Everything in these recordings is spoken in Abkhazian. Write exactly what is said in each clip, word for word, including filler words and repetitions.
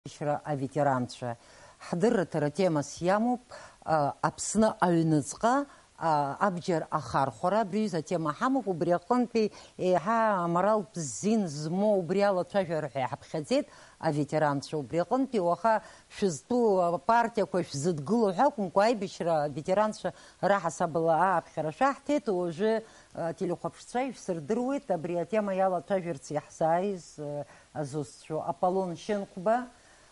Аибашьра аветеранцәа. Ҳдырраҭара темас иамоуп, а, Аԥсны аҩныҵҟа, а, абџьар ахархәара, абри аҩыза атема ҳамоуп, убри аҟынтәи еиҳа аморалтә зин змоу убри алацәажәара ҳәа иҳаԥхьаӡеит аветеранцәа, убри аҟынтәи уаха шәызтәу апартиақәа шәзыдгыло ҳәа акәымкәа, аибашьра аветеранцәа раҳасабала ааԥхьара шәаҳҭеит, уажәы, а, телехәаԥшцәа ишәсырдыруеит абри атема иалацәажәарц иаҳзааиз, а, азусҭцәоу Аполлон Шьынқәба,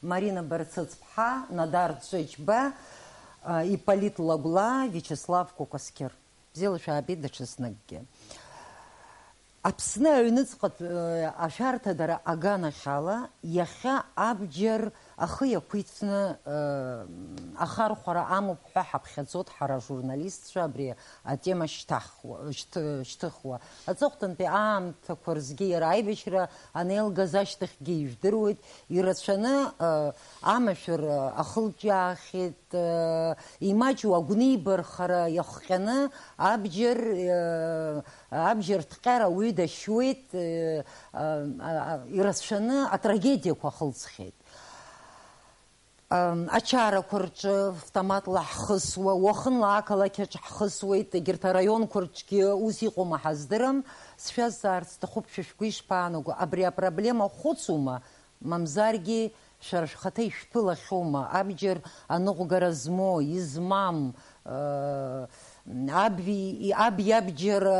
Марина Барцыц-ԥҳа, Надар Ҵәыџьба, а, Иполит Лагәла, Виачеслав Кәакәасқьыр. Бзиала шәаабеит даҽазныкгьы. Аԥсны аҩныҵҟатә, э, ашәарҭадара аганахьала иахьа абџьар ахы иақәиҭны, э, ахархәара амоуп ҳәа ҳаԥхьаӡоит ҳара ажурналистцәа абри атема шьҭахуа, шьҭ-, шьҭыхуа. Аҵыхәтәантәи аамҭақәа рзгьы иара аибашьра анеилгаз ашьҭахьгьы ижәдыруеит, ирацәаны, э, амашәыр, э, ахылҿиаахьеит, э, имаҷу агәнибархара иахҟьаны абџьар, э, абџьар ҭҟьара уаҩы дашьуеит, э, а, а, а, ирацәаны атрагедиақәа ахылҵхьеит. Ам, ачарақәа рҿы автоматла ҳхысуа, уахынла ақалақь аҿы ҳхысуеит, егьырҭ араионқәа рҿгьы ус иҟоума ҳаздырам. Сшәазҵаарц сҭахуп, шәа шәгәы ишԥаанаго, абри апроблема хәыцума? Мамзаргьы, шәара шәхаҭа ишәԥылахьоума, абџьар аныҟәгара змоу, измам, э, аб и-, аб иабџьар, а,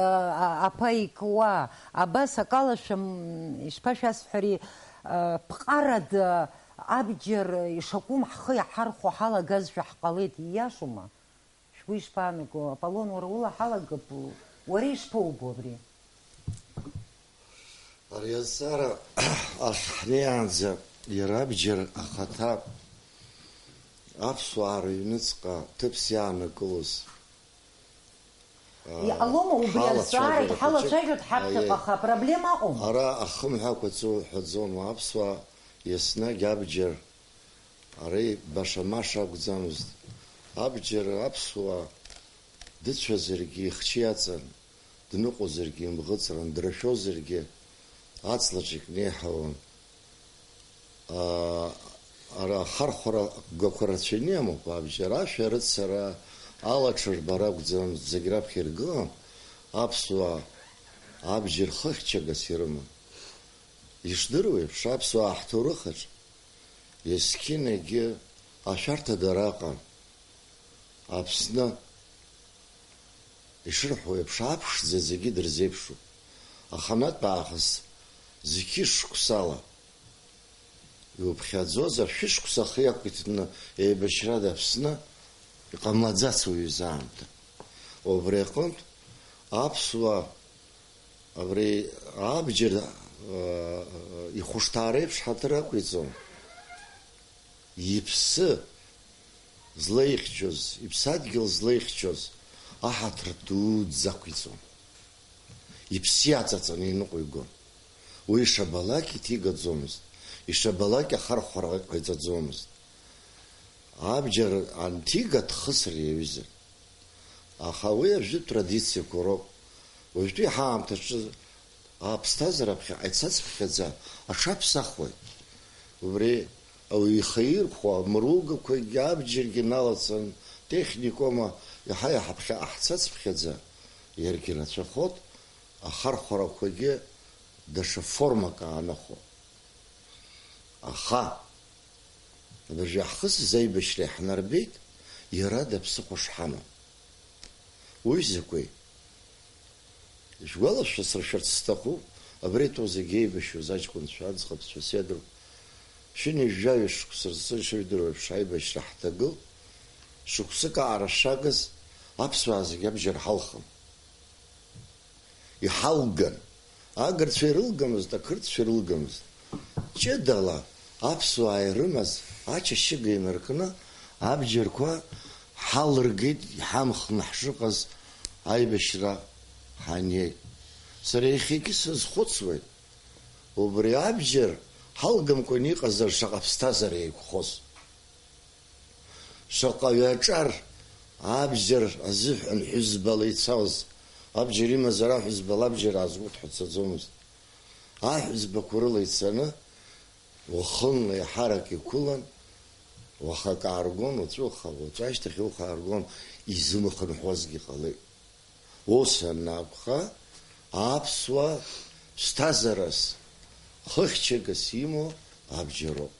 а, аԥа икуа, абас акала шәым-, ишԥашәасҳәари, э, ԥҟарада абџьар ишакәым ҳхы иаҳархәо ҳалагазшәа ҳҟалеит, ииашоума? Шәгәы ишԥаанаго, Аполлон, уара ула ҳалагап, уара ишԥоубо абри? Ари азҵаара ахь ҳнеиаанӡа иара абџьар ахаҭа аԥсуаа рыҩныҵҟа ҭыԥс иаанакылоз, аа, Иҟалома убри азҵаарагь ҳалацәажәарақәа ҳалацәажәоит ҿык, ҳаԥхьаҟа, аиеи, аха апроблема ыҟоума? Ара ахымҳәақәа ҵоу ҳҳәаӡом, аԥсуаа еснагь абџьар Ари баша-маша акәӡамызт. Абџьар аԥсуаа дыцәазаргьы ихчы иаҵан, дныҟәозаргьы имӷыҵран, драшәозаргьы аҵлаҿ икнеиҳауан. Аа, ара ахархәара гақәа рацәаны иамоуп абџьар. Ашәа рыццара, алаҽырбара акәӡамызт, зегь раԥхьа иргылан, аԥсуаа абџьар хыхьчагас ирыман. Ишдыру еиԥш, аԥсуаа ҳҭоурыхаҿ есқьынагьы ашәарҭадара ыҟан. Аԥсны, ишырҳәо еиԥш, аԥшӡа зегьы дырзеиԥшуп. Аханатә аахыс зқьышықәсала иуԥхьаӡоз, ашәышықәса ахы иақәиҭтәны еибашьрада Аԥсны иҟамлаӡац уаҩы изы аамҭа. Убри аҟынтә аԥсуаа Абри абџьар, аа, ихәышҭаара еиԥш ҳаҭыр ақәиҵон. Иԥсы злеихьчоз, иԥсадгьыл злеихьчоз аҳаҭыр дуӡӡа ақәиҵон. Иԥсы иаҵаҵаны иныҟәигон. Уи ишабалак иҭигаӡомызт, ишабалак ахархәара ҟаиҵаӡомызт. Абџьар анҭига дхысыр иаҩызан. Аха уи ажәытә традициақәа роуп. Уажәтәи ҳаамҭаҿы аԥсҭазаара ԥхьаҟа ицацыԥхьаӡа аҽаԥсахуеит. Убри ауаҩы ихы ирхәо амругақәагьы абџьаргьы налацан, техникома иаҳа-иаҳа ԥхьаҟа ҳцацыԥхьаӡа, иаргьы рацәахоит, ахархәарақәагьы даҽа формак ааныхо. Аха абыржәы иаҳхысыз аибашьра иаҳнарбеит, иара даԥсыхәа шҳамам. Уи закәи? Шәгәалашәа сыршәарц сҭахуп, абри атәы зегьы еибашьуаз аҷкәынцәа, аӡӷабцәа, сеидру, шәынҩажәаҩа шықәса рзы ишыжәдыруа еиԥш аибашьра ҳҭагылт, шықәсык аҟара шагыз аԥсуаа зегьы абџьар ҳалхын. Иҳалган. Агырцәа ирылгамызт, ақырҭцәа ирылгамызт. Ҷыдала аԥсуаа ирымаз ачашьыга инаркны абџьарқәа ҳалыргеит, иҳамхны ҳшыҟаз аибашьра ҳаннеи. Сара иахьагьы сазхәыцуеит, убри абџьар ҳалгамкәан иҟазар шаҟа ԥсҭазаара еиқәхоз. Шаҟа ҩаҿар абџьар азыҳәан ҳәызбала ицалаз, абџьар имазар аҳәызба лабџьар аазгәыдҳәа дцаӡомызт. Аҳәызбақәа рыла ицаны, Уахынла еиҳарак иқәылан, уаха акы ааргон, уаҵәы уаха, уаҵәы ашьҭахь иуха ааргон, изымхынҳәуазгьы ҟалеит. Ус анакәха, аԥсуа ԥсҭазаарас хыхьчагас имоу абџьароуп.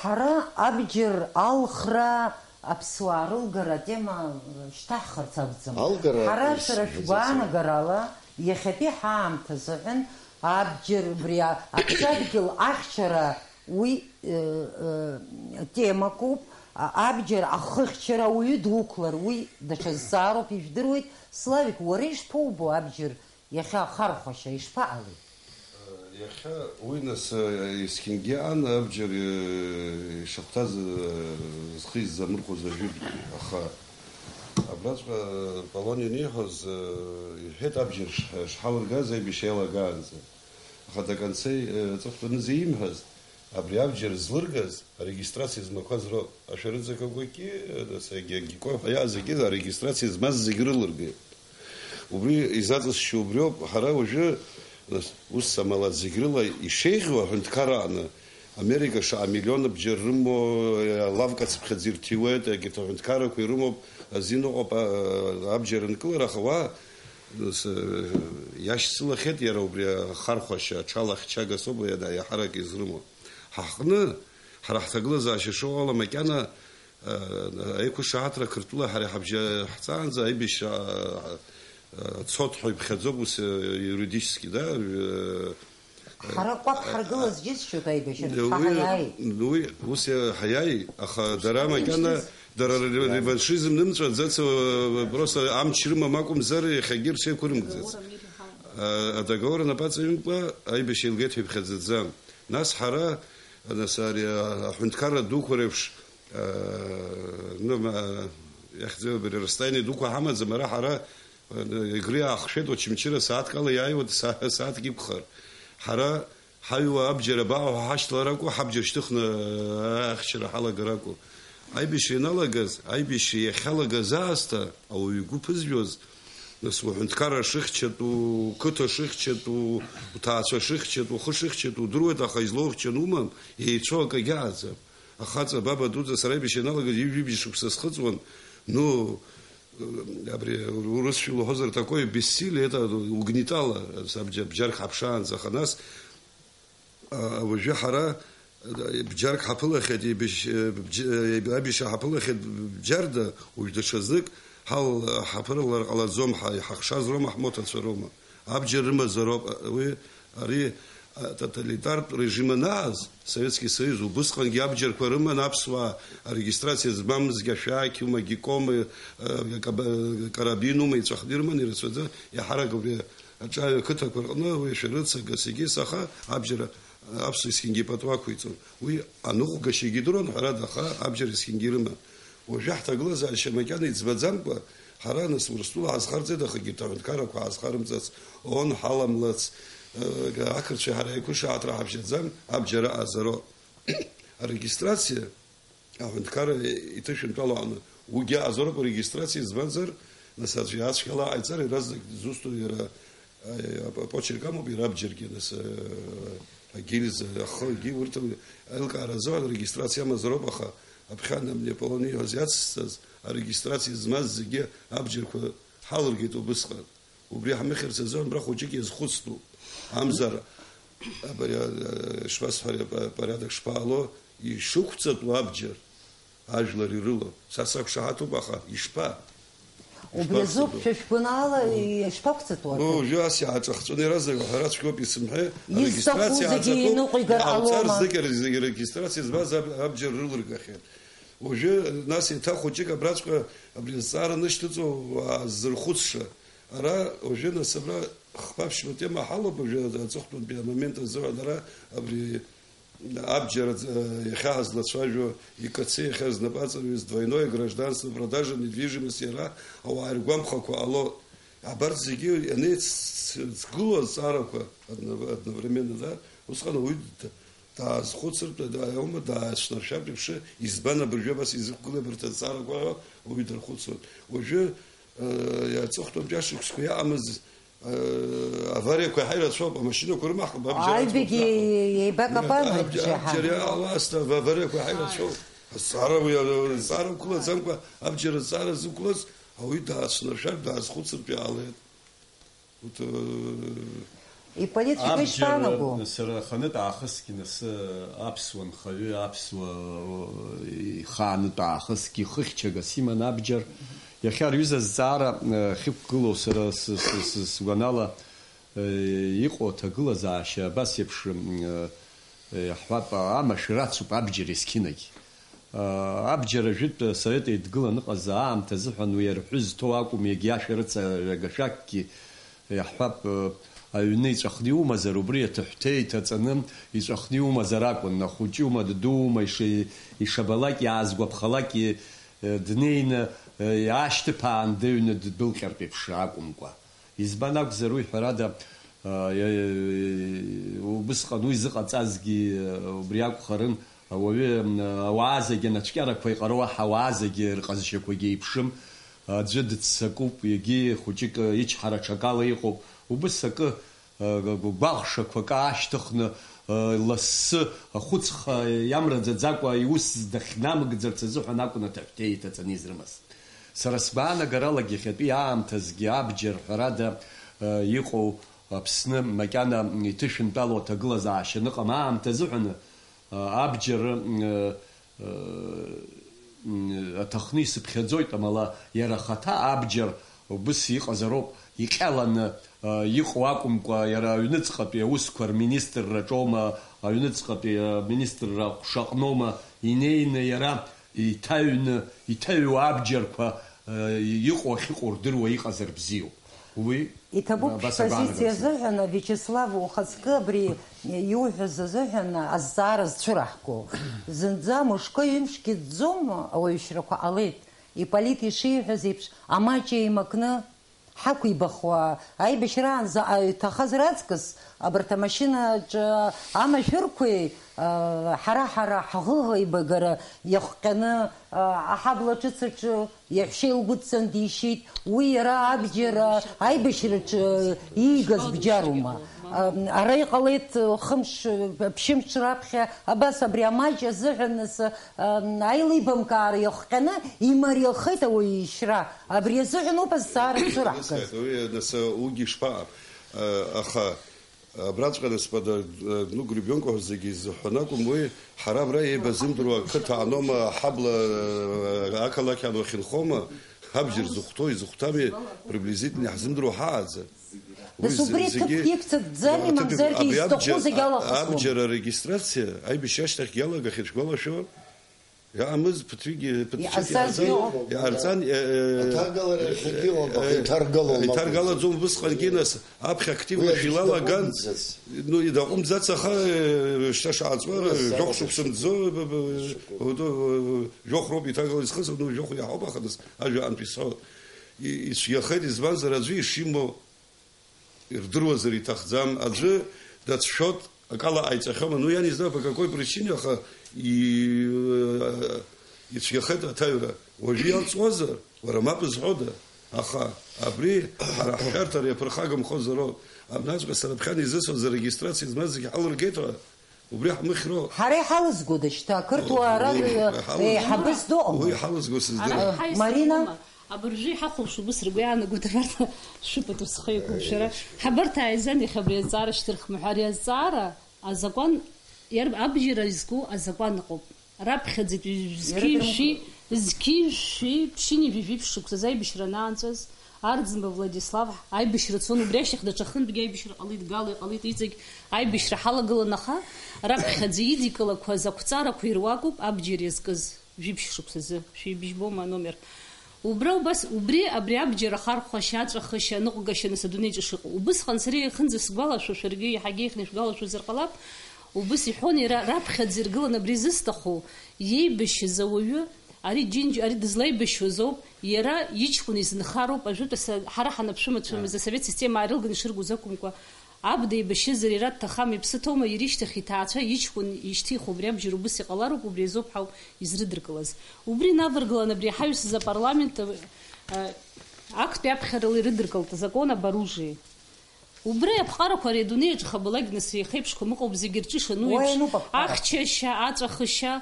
Ҳара абџьар алхра, аԥсуаа рылгара атема шьҭаҳхырц акәӡам. Алгара Ҳара ис-, сара исзаҵәын. Шәгәаанагарала, иахьатәи ҳаамҭазы ҳәан абџьар убри а-, аԥсадгьыл ахьчара уи, э, э, темакоуп, а-, абџьар ахыхьчара ауаҩы дуқәлар, уи даҽа зҵаароуп, ижәдыруеит. Славик, уара ишԥоубо абџьар Иахьа ахархәашьа ишԥаҟалеи? Иахьа уи нас, есқьынгьы ан абџьар, ишахәҭаз, зхы иззамырхәоз ажәытәтәи, аха абраҵәҟьа Полониа ианиҳәоз, иҳәеит абџьар ш-, шҳалыргаз аибашьра иалагаанӡа. Аха даканцеи, аҵыхәтәанызеи имҳәаз, абри абџьар злыргаз арегистрациа змақәаз роуп. Ашәарыҵакқәагьы, нас, егьа Гико ҳәа иааз зегьы арегистрациа змаз зегьы рылыргеит. Убри изаҵысшьо убриоуп, ҳара уажәы, нас, ус амала зегь рыла ишеиӷьу аҳәынҭқарра аҟны, Америка шаҟа миллион абџьар рымоу, лавка цыԥхьаӡа ирҭиуеит, егьырҭ аҳәынҭқаррақәа ирымоуп, азин ыҟоуп, а, абџьар анкылара, аха уа, нас, иашьцылахьеит иара убри ахархәашьа, аҽалахьчага соуп, иара иаҳарак изрымоу. Ҳаҟны, ҳара ҳҭагылазаашьа шыҟоу ала, макьана, э, аиқәышаҳаҭра Қырҭтәыла ҳара иҳабжьаҳҵаанӡа аибашьра, э, цот ҳәа иԥхьаӡоуп ус, э, юридически, да, э, Ҳара кәаԥ ҳаргылаз џьысшьоит аибашьра, э, ҳа уи, ҳаиааит. Уи ус, э, ҳаиааит, аха дара макьана, дара ре-, реваншизм нымҵәаӡац, э, просто амч рымам акәымзар, иахьагьы рҽеиқәырымкӡац. Э, адоговор анапаҵаҩымкәа аибашьра еилгеит ҳәа иԥхьаӡаӡам. Нас ҳара, нас ари аҳәынҭқарра дуқәа реиԥш, аа, ну, ма-, иахьӡу абри расстояние дуқәа ҳамаӡам, ара ҳара, э, Егри аахшәеит, Очамчыра сааҭк ала иааиуеит, са-, сааҭк иқәхар. Ҳара ҳаҩуа абџьар абаҟоу ҳашьҭалар акәу, ҳабџьар шьҭыхны, э, ахьчара ҳалагар акәу. Аибашьра ианалагаз, аибашьра иахьалагаз аасҭа, ауаҩы игәы ԥызжәоз, нас, уҳәынҭқарра шыхьчатәу, уқыҭа шыхьчатәу, уҭаацәа шыхьчатәу, ухы шыхьчатәу удыруеит, аха излоухьчаны умам, еицәоу акагьы ааӡам. Ахаҵа, баба дуӡӡа сара аибашьра ианалагаз ҩажәи бжьи шықәса схыҵуан, ну, э, абри урысшәала уҳәозар, такое бессилие, это угнетало, абџьар-, бџьарк ҳаԥшаанӡа, аха нас, А, уажәы ҳара, э, бџьарк ҳаԥылахьеит, ибжь-, э, бџь-, э, абжьы ҳаԥылахьеит бџьарда, уажә даҽазнык ҳал-, ҳаԥыралар ҟалаӡом, ҳа-, ҳахшаз роума, ҳмоҭацәа роума. Абџьар рымазароуп, а, уи, ари, а, тоталитартә режим анааз, Советский Союз, убысҟангьы абџьарқәа рыман аԥсуаа, арегистрациа змамызгьы ашәақьума, гикома, э, каба-, карабинума, иҵәахны ирыман, ирацәаӡа, иаҳарак убри Аҿаҩа ақыҭақәа рҟны уи шәарыцага, сегьыс, аха абџьар аԥсуа есқьынгьы пату ақәиҵон. Уи аныҟәгашьагьы идыруан, ҳәарада, аха абџьар есқьынгьы ирыман. Уажәы ҳҭагылазаашьа макьана иӡбаӡамкәа, ҳара, нас, Урыстәыла ҳазхарҵеит, аха егьырҭ аҳәынҭқаррақәа ҳазхарымҵац, ООН ҳаламлац, э, ақырҭцәеи ҳареи аиқәышаҳаҭра ҳаԥшьаӡам, абџьар аҟазароуп. Арегистрациа Аҳәынҭқарра иҭышәынтәалоу аҟны уигьы аҟазароуп арегистрациа, избанзар, нас аӡәы иаацәгьала ҟаиҵар, иаразнак дызусҭоу иара, а, апочерк амоуп иара абџьаргьы, нас, а, агильза, ахы, агьи урҭ еилкаара азыҳәан арегистрациа амазароуп, аха аԥхьан амни Аполлон ииҳәаз иацысҵаз арегистрациа змаз зегьы абџьарқәа ҳалыргеит убысҟан. Убри ҳмыхьырц азы абра хәыҷык иазхәыцтәуп. Амзар, абри, а, шԥасҳәари, апа-, апорядок шԥаало, ишықәҵатәу абџьар ажәлар ирылоу. Са сақәшаҳаҭуп, аха ишԥа? Убри азоуп, ишԥақәҵатәу? Шәа шәгәанала, ишԥақәҵатәу? Ну, абри? Уажәы ас иааҿахҵәаны иаразнак аҳәара цәгьоуп исымҳәеи, изҭаху арегистрациа зегьы аҵатәуп, иныҟәигар иҟауҵар ҟалома? Зегьы арегистрациа змаз аб-, абџьар рылыргахьеит. Уажәы нас еиҭа хәыҷык абраҵәҟьа абри азҵаара нышьҭыҵуа уаа ззырхәыцша. Ара уажәы нас абра хԥа-ԥшьба тема ҳалоуп уажәы аҵыхәтәантәи амомент азыҳәан ара абри абџьар аӡ-, иахьа ҳазлацәажәо, ИКЦ иахьа знапы аҵаҩыз, двойное гражданство, продажа недвижимости, иара ауаа иргәамԥхакәа ало. Абарҭ зегьы ианеицгыло азҵаарақәа одно-, одновременно, да, усҟан ауаҩы д-, Даазхәыцыртә, да, аума, даацәнаршәартә иԥшы, избан абыржәы абас изықәгылеи абарҭ азҵаарақәа ҳәа уаҩы дархәыцуан. Уажәы, э, аҵыхәтәантәи ашықәсқәа иаҟамыз, Авариақәа иаҳа ирацәоуп, амашьынақәа рымаҳхып, абџьар аӡбахә Аҩбагьы заҳуп. Еибакапан Аб-, абџьар иаҳа. Абџьар иаауа асҭа, ава-, авариақәа иаҳа ирацәоуп. Азҵаара уи, азҵаара уқәлаӡамкәа, абџьар азҵаара зықәлаз ауаҩы даацәнаршәартә, даазхәыцыртә иаалеит. Урҭ, э, Иполит, шәгәы Абџьар, ишԥаанаго? Сара аханытә аахысгьы, нас, аԥсуа нхаҩы, аԥсуа, э, ихаанытә аахысгьы хыхьчагас иман абџьар. Иахьа рҩыза азҵаара, э, ахьықәгылоу сара с-, с-, с-, сгәанала, э, иҟоу аҭагылазаашьа абас еиԥш, э, э, иаҳҳәап, амашәыр ацуп абџьар есқьынагь. Э, абџьар ажәытә Асовет Еидгыла аныҟаз аамҭа азыҳәан уи арҳәы зҭоу акәым, егьи ашәарыцаҩ агашәакгьы, иаҳҳәап, э, аҩны иҵәахны иумазар, убри аҭыҳәҭеи иҭаҵаны иҵәахны иумазар акәын, ахәыҷума, ддуума, иша-, ишабалак, иаазгәаԥхалак, и-, э, днеины, э, иаашьҭыԥаан дыҩны ддәылҟьартә еиԥш акәымкәа. Избан акәзар, уи, ҳәарада, а, иа-, убысҟан уи зыҟаҵазгьы, а, убри акәхарын, ауаҩы, м, ауаа зегьы анацәкьарақәа иҟароу аҳа ауаа зегьы рҟазшьақәагьы еиԥшым, аӡәы дыццакуп, егьи хәыҷык ичҳара аҽакала иҟоуп, убыс акы, а, гәаӷшақәак аашьҭыхны, а, лассы, ахәыцха иамраӡаӡакәа иус дахьнамыгӡарц азыҳәан акәын аҭыҳәҭеи иҭаҵаны изрымаз. Сара сгәаанагарала, иахьатәи аамҭазгьы абџьар, ҳәарада, э, иҟоу Аԥсны макьана иҭышәынтәалоу аҭагылазаашьа аныҟам аамҭа азыҳәан, э, абџьар, э, э, аҭахны исыԥхьаӡоит, амала иара ахаҭа абџьар убыс иҟазароуп, иҟьаланы, э, иҟоу акәымкәа, иара аҩныҵҟатәи аусқәа рминистрраҿоума, аҩныҵҟатәи аминистрра аҟәшаҟноума инеины иара иҭаҩны, иҭаҩуа абџьарқәа, э, иҟоу ахьыҟоу рдыруа иҟазар бзиоуп. Уи Иҭабуп абас шәпозициа агәаанагара сымоуп. Азыҳәан, Виачеслав, ухаҵкы абри иуҳәаз азыҳәан азҵаара зцәыраҳго. Зынӡа мышкы-ҩымшгьы ӡӡом, ауаҩшьрақәа ҟалеит. Иполит ишиҳәаз еиԥш, амаҷ еимакны, ҳақәибахуа, аибашьраан заҟа иҭахаз раҵкыс, абарҭ амашьынаҿы амашәырқәеи, а, ҳара-ҳара ҳӷыӷеибагара иахҟьаны, а, аҳабла ҿыц аҿы иаҳәшьа илгәыдҵан дишьит. Уи иара абџьар аибашьраҿы иигаз бџьарума? А, ара иҟалеит хымш, ԥшьымш раԥхьа, абас абри амаҷ азыҳәан нас, а, аилибамкаара иахҟьаны имариахеит ауаҩы ишьра. Абри азыҳәан ауп азҵаара шәзыраҳгаз. Уи, нас, уигьы ишԥаҟам? Аха абраҵәҟьа, нас, пада, ну, Гребенко ҳәа зегьы изыҳәан акәым, уи ҳара абра еибазымдыруа ақыҭа анома, ҳабла ақалақь ан уахьынхома, ҳабџьар зыхәҭоу, изыхәҭами, приблизительно иаҳзымдыруа ҳааӡа. Уи Нас убри зегьы ҭыԥк иқәҵатәӡами, ҭыԥ-, мамзаргьы абри изҭаху абџьар, зегь алахәыслон. Абџьар арегистрациа аибашьра ашьҭахь иалагахьеит, шәгәалашәо? Иаамыз ԥыҭҩыкгьы, ԥыҭҩыкгьы Иҟазҵаз иҟазҵаз, иҟоуп. Иҟарҵан, э, э, Аҭаргалара иахьагьы ыҟоуп, аха э, иҭаргалом, э, иҭаргалаӡом, акәым. Усҟангьы, нас, аԥхьа активно Уи аӡәгьы шәилаган, дакәымӡац. Ну, идакәымӡац, аха, э, шьҭа шааҵуа, Уи жәохә азҵаара шықәса мҵӡо, б-, б-, Шықәса. Уду, э, жәохә роуп иҭаргало изхысуа, ну, жәохә иаҳауп, аха, нас, ажәа аамҭа исҳәо. И-, ицәгьахеит, избанзар, аӡәы ишимоу ирдыруазар иҭахӡам, аӡәы дацәшәоит, акала ҟаиҵахьоума, ну, я не знаю, по какой причине, аха и-, ицәгьахеит аҭаҩра. Уажәы иалҵуазар, уара мап зҳәода? Аха абри ҳара ҳшәарҭара иаԥырхагамхозароуп. Абнаҵәҟьа сара ԥхьан изысҳәаз арегистрациа змаз зегьы ҳалыргеит ҳәа, убри ҳмыхьроуп. Ҳара иҳалызгода шьҭа? Ақырҭуа ара, уи, э, ҳалыз-, еиҳабыс дыҟоума? Уи ҳалызго сыздырам. Ара ҳаи Марина? Сыҟоума? Абыржәы иҳахәаԥшуа убыс ргәы иаанагоит абарҭ шәыпату схеиқәымшәара. Ҳабарҭ ааизан иахьа абри азҵаара шьҭырхма ҳәа, ари азҵаара азакәан иарб-, абжьара изку азакәан ыҟоуп. Раԥхьаӡатәи зқьи-шәи, зқьи-шәи ԥшьынҩажәи жәиԥшь шықәсазы аибашьра анаанҵәаз, Арӡынба Владислав аибашьра цон, убри ашьҭахь даҽа хынтәгьы аибашьра ҟалеит, Гала иҟалеит, иҵегь аибашьра ҳалагылан, аха раԥхьаӡа идикылақәаз ақәҵарақәа ируакуп абџьар иазкыз, жәиԥшь шықәсазы, шәибжьбома аномер? Убра убас, убри абри абџьар ахархәашьа, аҵәахышьа, аныҟәгашьа нас адунеиаҿы шыҟоу. Убысҟан сара иахынӡасгәалашәо, шәаргьы иаҳагьы еиӷьны шәгәалашәозар ҟалап, убыс иҳәон иара, раԥхьаӡа иргылан абри зысҭаху, иеибашьыз ауаҩы, ари џьынџь-, ари дызлаибашьуаз ауп, иара иҷкәын изынхароуп, ажәытә аса-, ҳара ҳанаԥшәымацәамыз асовет система аарылганы ишыргоз акәымкәа, Аб деибашьызар иара дҭахам, иԥсы ҭоума, иришьҭахь иҭаацәа иҷкәын ишьҭихуа убри абџьар убыс иҟалароуп, убри азоуп ҳауп изрыдыркылаз. Убри инаваргылан абри ҳаҩсыз апарламент, э, актәи аԥхьарала ирыдыркылт азакон об оружии. Убри аԥҟарақәа ари адунеи аҿы хабалак нас еихеиԥшқәам ыҟоуп, зегьы рҿы ишану еиԥш, уа иануп аԥҟарақәа. Ахьчашьа, аҵәахышьа,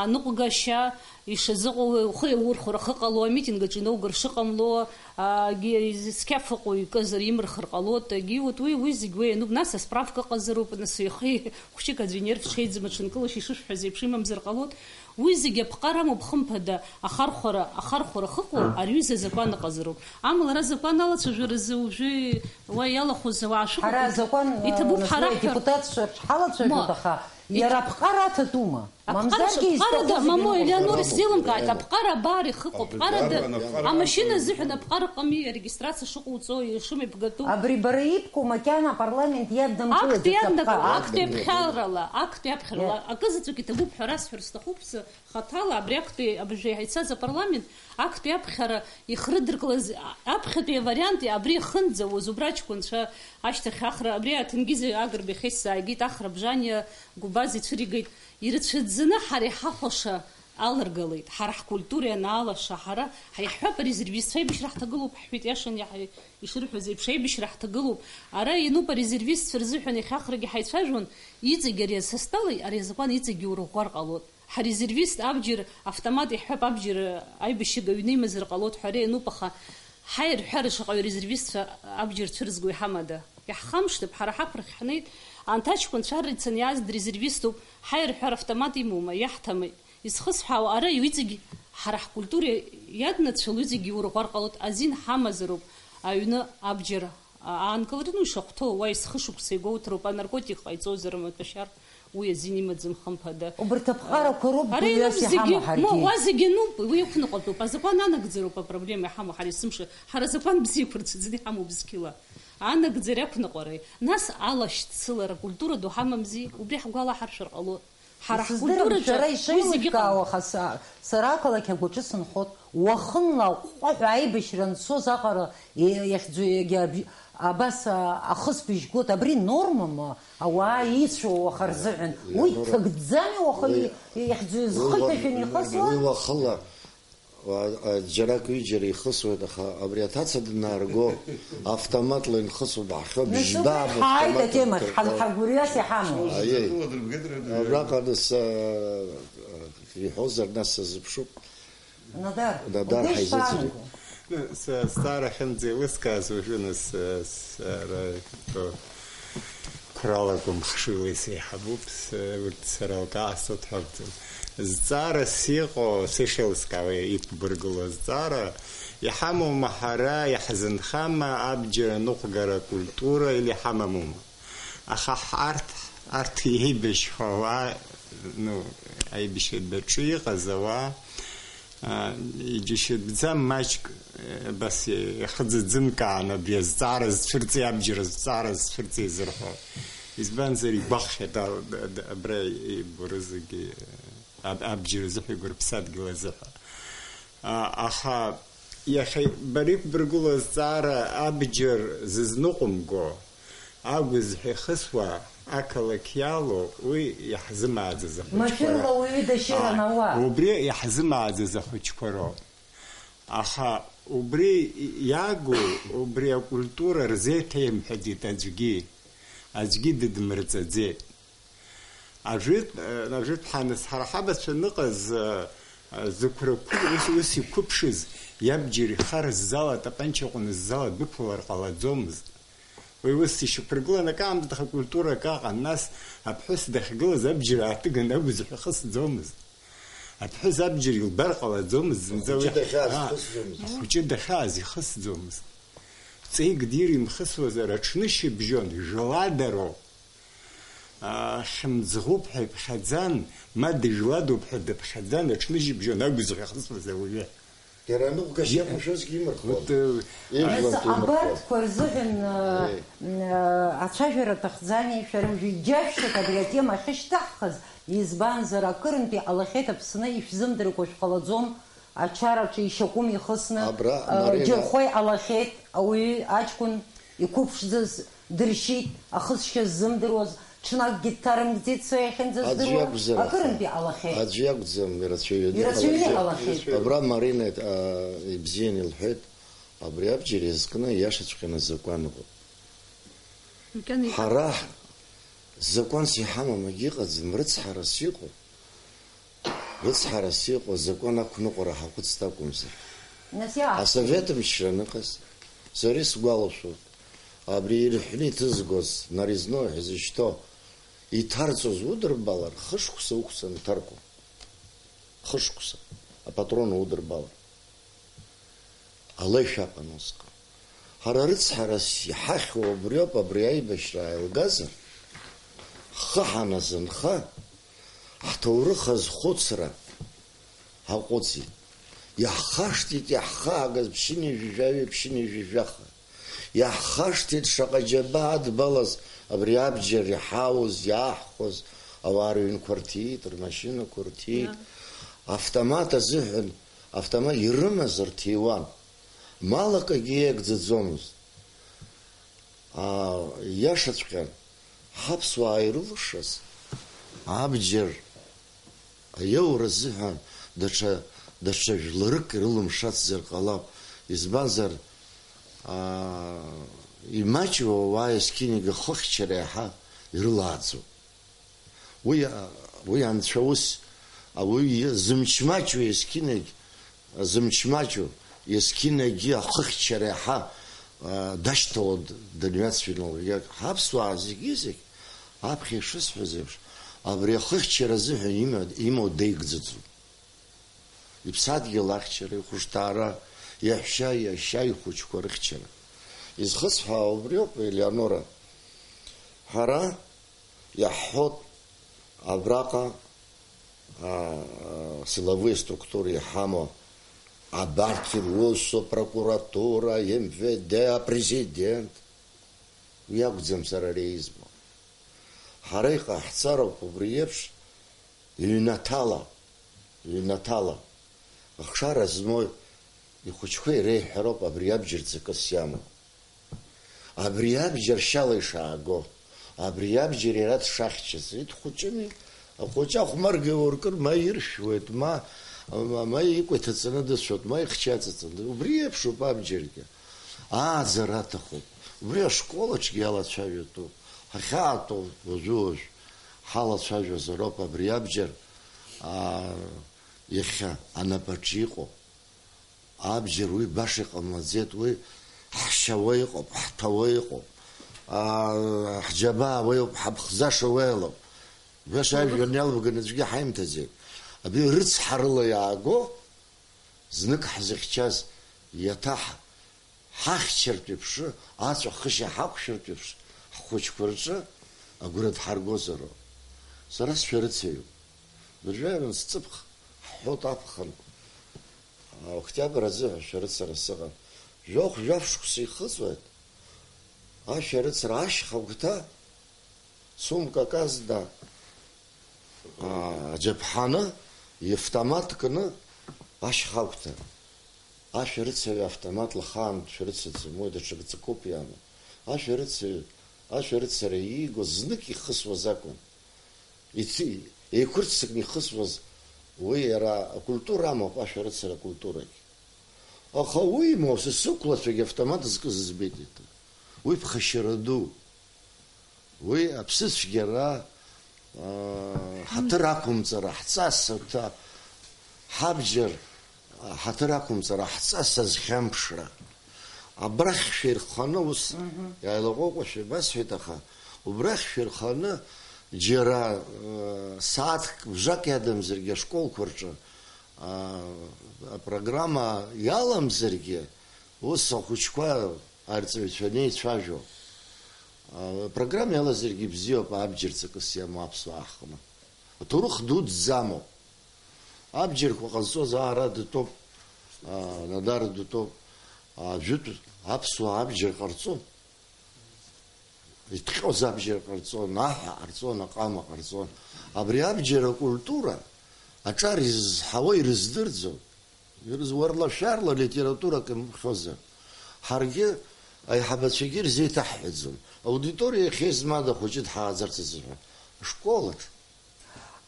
аныҟәгашьа, ишазыҟоу ухы иаурхәар ахы ҟало, амитинг аҿы инаугар шыҟамло, агьи зқьаф ыҟоу икызар имырхыр ҟалоит, агьи вот уи, уи зегь уи иануп, нас асправка ыҟазароуп, нас ихы хәҷык аӡәы инерв шеиӡам аҽынкылашьа ишышәҳәаз еиԥш имамзар ҟалоит, уи зегь аԥҟара амоуп, хымԥада, ахархәара, ахархәара ахыҟоу ари аҩыза азакәан ыҟазароуп. Амала ара азакәан алацәажәаразы уажәы уа иалахәыз ауаа шәыҟоуп. Ҳара азакәан, иҭабуп нас ҳара уи ҳҳәар. Адепутатцәа шҳалацәажәо, Ма, аха иара аԥҟара аҭатәума? Аԥҟара, мамзаргьы аԥҟарада, изҭаху зегьы мамоу, рыла Елеонор, ҳәа. Исзеилымкааит, аԥҟара абар ихыҟоуп, аԥҟарада, Абра, абра, амашьына абра. Азыҳәан аԥҟара ыҟами, арегистрациа шыҟоуҵо, ишымҩаԥгатәу. Абри бара ибку макьана апарламент иаднамкылаӡац. Актәи иаднамкыло, аԥҟара. Актәи аԥхьарала, актәи аԥхьарала, акызаҵәык иҭабуп ҳәа расҳәар сҭахуп, схаҭала абри актәи абыржәы ицаз апарламент актәи аԥхьара ихрыдыркылаз, аԥхьатәи авариант абри иахынӡауаз, убра аҷкәынцәа ашьҭахь Ахра, абри аҭенгизи Агрбеи ахьеисзааигеит, Ахра Бжаниа Гәыбаз ицәыригеит. Ирацәаӡаны ҳара иҳахәаша аларгалеит. Ҳара ҳкультура ианаалаша, ҳара ҳаиҳәап, арезервистцәа аибашьра ҳҭагылоуп, ҳҳәеит, иашан иаҳа-, ишырҳәаз еиԥш, аибашьра ҳҭагылоуп. Ара иануп арезервистцәа рзыҳәан иахьахрагьы ҳаицәажәон, иҵегь ари асастали, ари азакәан иҵегь иурӷәӷәар ҟалоит. Ҳарезервист абџьар, автомат иаҳҳәап, абџьар аибашьыга аҩны имазар ҟалоит ҳәа ара иануп, аха ҳаирҳәара шаҟаҩ арезервистцәа абџьар цәырызго иҳамада? Иаҳхамышҭып, ҳара ҳаԥырхь ҳнеит, анҭ аҷкәынцәа ар ицаны иааз дырезервиступ, ҳаирҳәар автомат имоума, иаҳҭама? Изхысҳәаауа, ара иҩыҵегь ҳара ҳкультура иаднацәало, иҵегь иурӷәар ҟалоит, азин ҳамазароуп, аҩны абџьар аанкылараны ишахәҭоу, уа есхышықәса игәоуҭароуп, анаркотик ҟаиҵозар, аматәашьар, уи азин имаӡам, хымԥада. Убарҭ аԥҟарақәа роуп. Ара гәырҩас иануп зегьы, иҳамоу ҳаргьы. Ма, уа зегьы ануп, уи иақәныҟәатәуп. Азакәан анагӡароуп апроблема иҳамоу ҳара есымша. Ҳара азакәан бзиақәа рцәыӡны иҳамоуп зқьыла. Анагӡара иақәныҟәареи? Нас алашьцылара, акультура ду ҳамамзи, убри ҳгәалаҳаршәар ҟалоит. Ҳара ҳкультураҿы уи зегьы ыҟам. Исыздырам, шәара ишеилышәкаауа, аха са, сара ақалақь агәаҿы сынхоит, уахынла аҟәҟәаҳәа аибашьра анцоз аҟара, е-, иахьӡу-, егьа аб-, абас, а, ахысбыжь гот, абри нормама, ауаа ицәоу уаха рзыҳәан? Уи ианура-, ҭагӡами уаха уи, и-, иахьӡу-, уи зхы ла-, ҭашәаны ихысуа? Уи уахыла, а, а, џьарак-ҩыџьара ихысуеит, аха абри аҭаца днарго, автоматла инхысуа баҳхьоуп, нас жьба убри ҳааит автомат атемахь, ҳа-, инҭаркуа. Ҳагәырҩас иҳамоу. Аиеи. Абраҟа нас, а, а, иҳәозар, нас сазыԥшуп. Нодар, Нодар угәы ҳаизыӡырҩуеит. Ишԥаанаго? Са, сара ахьынӡа еилыскааз уажәы нас, сара, то, қәрала акәым, хшыҩла исеиҳабуп, с-, урҭ сара алкаа сыҭ ҳәа акәӡам. Зҵаарас иҟоу, сышеилыскаауа иқәбыргыло азҵаара, иҳамоума ҳара, иаҳзынхама абџьар аныҟәгара акультура или ҳамамума? Аха ҳарҭ, арҭ еибашьуа ауаа, ну, аибашьраҿы иҟаз ауаа, а, иџьашьатәӡам маҷк, э, абас ихы ӡыӡымкаан абри азҵаара зцәырҵи, абџьар азҵаара зцәырҵи зырҳәо. Избанзар, игәахәхьеит, а, д-, д-, абра ибурызгьы, аб-, абџьар азыҳәа, игәырԥсадгьыл азыҳәа. А, аха иахьа бара иқәбыргыло азҵаара абџьар зызныҟәымго, агәызҳәа ихысуа ақалақь иалоу, уи иаҳзымааӡаз ахәыҷқәа роуп. Машәырла уаҩы дашьыр анауа. Убри иаҳзымааӡаз ахәыҷқәа роуп. Аха убри иагу, убри акультура рзеиҭаимҳәаӡеит аӡәгьы. Аӡәгьы дыдмырҵаӡеит. Ажәит-, э, ажәытәҳәа, нас, ҳара ҳабацәа аныҟаз, э, э, зықәрақәа ус, ус иқәыԥшыз, иабџьар ихара ззала, атапанча ҟәны ззала дәықәлар ҟалаӡомызт. Уи ус ишьақәыргылан акаамҭа, аха культурак аҟан, нас аԥҳәыс дахьгылаз абџьар ааҭыган агәызҳәа ихысӡомызт. Аԥҳәыс абџьар илбар ҟалаӡомызт зынӡа уи. Ахәыҷы дахьааз Аа, ихысӡомызт. Ахәыҷы дахьааз ихысӡомызт. Ҵеик дир имхысуазар, аҽнышьыбжьон, жәлада роуп. Аа, хьымӡӷуп ҳәа иԥхьаӡан, ма дыжәладоуп ҳәа дыԥхьаӡан, аҽнышьыбжьон агәызҳәа ихысуаз ауаҩы. Иара аныҟәгашьа иақәымшәозгьы имырхуан. Вот, э, Ижәлантәи имырхуан. Абарҭқәа рзыҳәан, э, Аиеи. Э, ацәажәара аҭахӡами? Шәара уажәы иџьашәшьоит абри атема ахьышьҭаҳхыз, избанзар, акырынтә иҟалахьеит Аԥсны, ишәзымдыркәа шәҟалаӡом, ачараҿы ишьакәым ихысны, Абра, э, Марина. Џьырхәа иҟалахьеит, ауаҩы аҷкәын иқәыԥшӡаз дыршьит, ахысшьа ззымдыруаз, ҽнакгьы дҭарымкӡеит, са иахьынӡаздыруа, Аӡә иакәзар, аха, акырынтә иҟалахьеит. Аӡә иакәӡам, ирацәаҩны Ирацәаҩны иҟалахьеит. Иҟалахьеит. Абра Марина, а, ибзианы илҳәеит, абри абџьар иазкны иашаҵәҟьаны азакәан ыҟоуп. Макьана иҟам. Ҳара закәанс иҳамам акгьы ыҟаӡам, рыцҳарас иҟоу, рыцҳарас иҟоу азакәан ақәныҟәара ҳахәыцт акәымзар. Нас иаҳ- Асовет мчра аныҟаз, сара исгәалашәоит, абри ирҳәны иҭызгоз, нарезной ҳәа зышьҭоу, иҭарҵоз удырбалар, хышықәса ықәҵаны иҭаркуан. Хышықәса, апатрон удырбалар. Алеишәа аҟан усҟан. Ҳара рыцҳарас иҳахьуа убриоуп, абри аибашьра ааилгазар, ҳхы ҳаназынха, ҳҭоурых азхәыцра ҳаҟәыҵит. Иаҳхашҭит, иаҳхаагаз ԥшьынҩажәи жәаҩа, ԥшьынҩажәи жәаха. Иаҳхашҭит шаҟа џьабаа адбалаз абри абџьар иҳауз, иаҳхәоз, ауаа рыҩнқәа рҭиит, рмашьынақәа рҭиит. Иа. Автомат азыҳәан, автомат ирымаз рҭиуан. Мал акагьы иагӡаӡомызт. Аа, иашаҵәҟьан, ҳаԥсуаа ирылшаз абџьар аиаура азыҳәан даҽа, даҽа жәларык ирылымшацзар ҟалап, избанзар, аа, имаҷу ауаа есқьынагьы ахыхьчара иаҳа ирылааӡоуп. Уи, уи анцәа ус, ауаҩы зымч маҷу есқьынагь, зымч маҷу есқьынагьы ахыхьчара иаҳа, аа, дашьҭалон данҩаҵҩналак. Ҳаԥсуаа зегьы-зегь, аԥхьа ишысҳәаз еиԥш, абри ахыхьчара азыҳәан има-, имоу деигӡаӡом. Иԥсадгьыл ахьчара, ихәышҭаара, иаҳәшьа, иашьа, ихәыҷқәа рыхьчара. Изхысҳәаауа убриоуп, Елеонора. Ҳара иаҳҳәоит, абраҟа, аа, силовые структуры иҳамоу, абарҭ ирусу, апрокуратура, МВД, апрезидент. Уи акәӡам сара ари избо. Ҳара иҟаҳҵароуп убри еиԥш, ҩнаҭала, ҩнаҭала, ахшара змоу ихәыҷқәа иреиҳәароуп абри абџьар ҵакыс иамоу. Абри абџьар шьала ишааго, абри абџьар иара дшахьчаз, идхәыҷыми, ахәыҷы ахәмарга иуркыр, ма иршәуеит, ма, ма, ма икәа иҭаҵаны дыцәоит, ма ихчы аҵаҵаны, убри еиԥшуп абџьаргьы. Ааӡара аҭахуп. Убри ашкол аҿгьы иалацәажәатәуп. Ҳахьаатәоу уажәы-уажә ҳалацәажәозароуп абри абџьар, аа, иахьа анапаҿы иҟоу. Абџьар уи баша иҟамлаӡеит, уи ҳшьауа иҟоуп, ҳҭауа иҟоуп, аа, ҳџьабаауа иҟоуп, ҳаԥхӡаша уеилоуп. Баша ажәҩан иалбганы аӡәгьы ҳаимҭаӡеит. Абри рыцҳарыла иааго, знык ҳзыхьчаз иаҭаҳ-, ҳахьчартә еиԥш, аҵәахышьа ҳақәшәартә еиԥш, ҳхәыҷқәа рҿы агәра дҳаргозароуп. Сара сшәарыцаҩуп. Быржәаҩран сҵыԥх ҳҳәоит аԥхын. Октиабр азыҳәа шәарыцара сыҟан. Жәохә-жәаф шықәса ихыҵуеит. Ашәарыцара ашьха агәҭа, сумкак азна, аа, аџьаԥҳаны, иавтомат кны ашьха агәҭа. Ашәарыцаҩы автомат лхаан дшәарыцаӡом, уи даҽа ҵакуп иамоу. Ашәарыцаҩы, ашәарыцара ииго знык ихысуаз акәын. Ици-, еиқәырццакны ихысуаз уи иара акультура амоуп, ашәарыцара акультурагь. Аха уимоу, са сықәлацәагь автомат зкыз збеит иҭ-, уи ԥхашьара ду. Уи аԥсыцәгьара, аа, ҳаҭыр ақәымҵара, ҳҵас аҭа-, ҳабџьар, ҳаҭыр ақәымҵара, ҳҵас азхьамԥшра. Абрахьшәа ирхханы ус, мгм, иааилаҟәаҟәашәа ибасҳәеит, аха убрахьшәа ирханы џьара, э, сааҭк бжак иадамзаргьы ашколқәа рҿы, а, апрограмма иаламзаргьы, ус ахәыҷқәа арҵаҩцәа анеицәажәо, а, апрограмма иалазаргьы ибзиоуп, абџьар ҵакыс иамоу аԥсуаа ҳҟны. Аҭоурых дуӡӡамоуп. Абџьарқәа ҟазҵоз ара дтәоуп, а, Нодара дтәоуп, а, жәытә аԥсуаа абџьар ҟарҵон. Иҭҟьоз абџьар ҟарҵон, аҳәа ҟарҵон, аҟама ҟарҵон. Абри абџьар акультура аҿар изызҳауа ирыздырӡом. Ирыз-, уарла-шәарла литературак имыԥхьозар. Ҳаргьы, аиҳабацәагьы ирзеиҭаҳҳәаӡом. Аудиториа иахьа измада хәыҷы дҳааӡарц азыҳәан. Ашкол аҿы.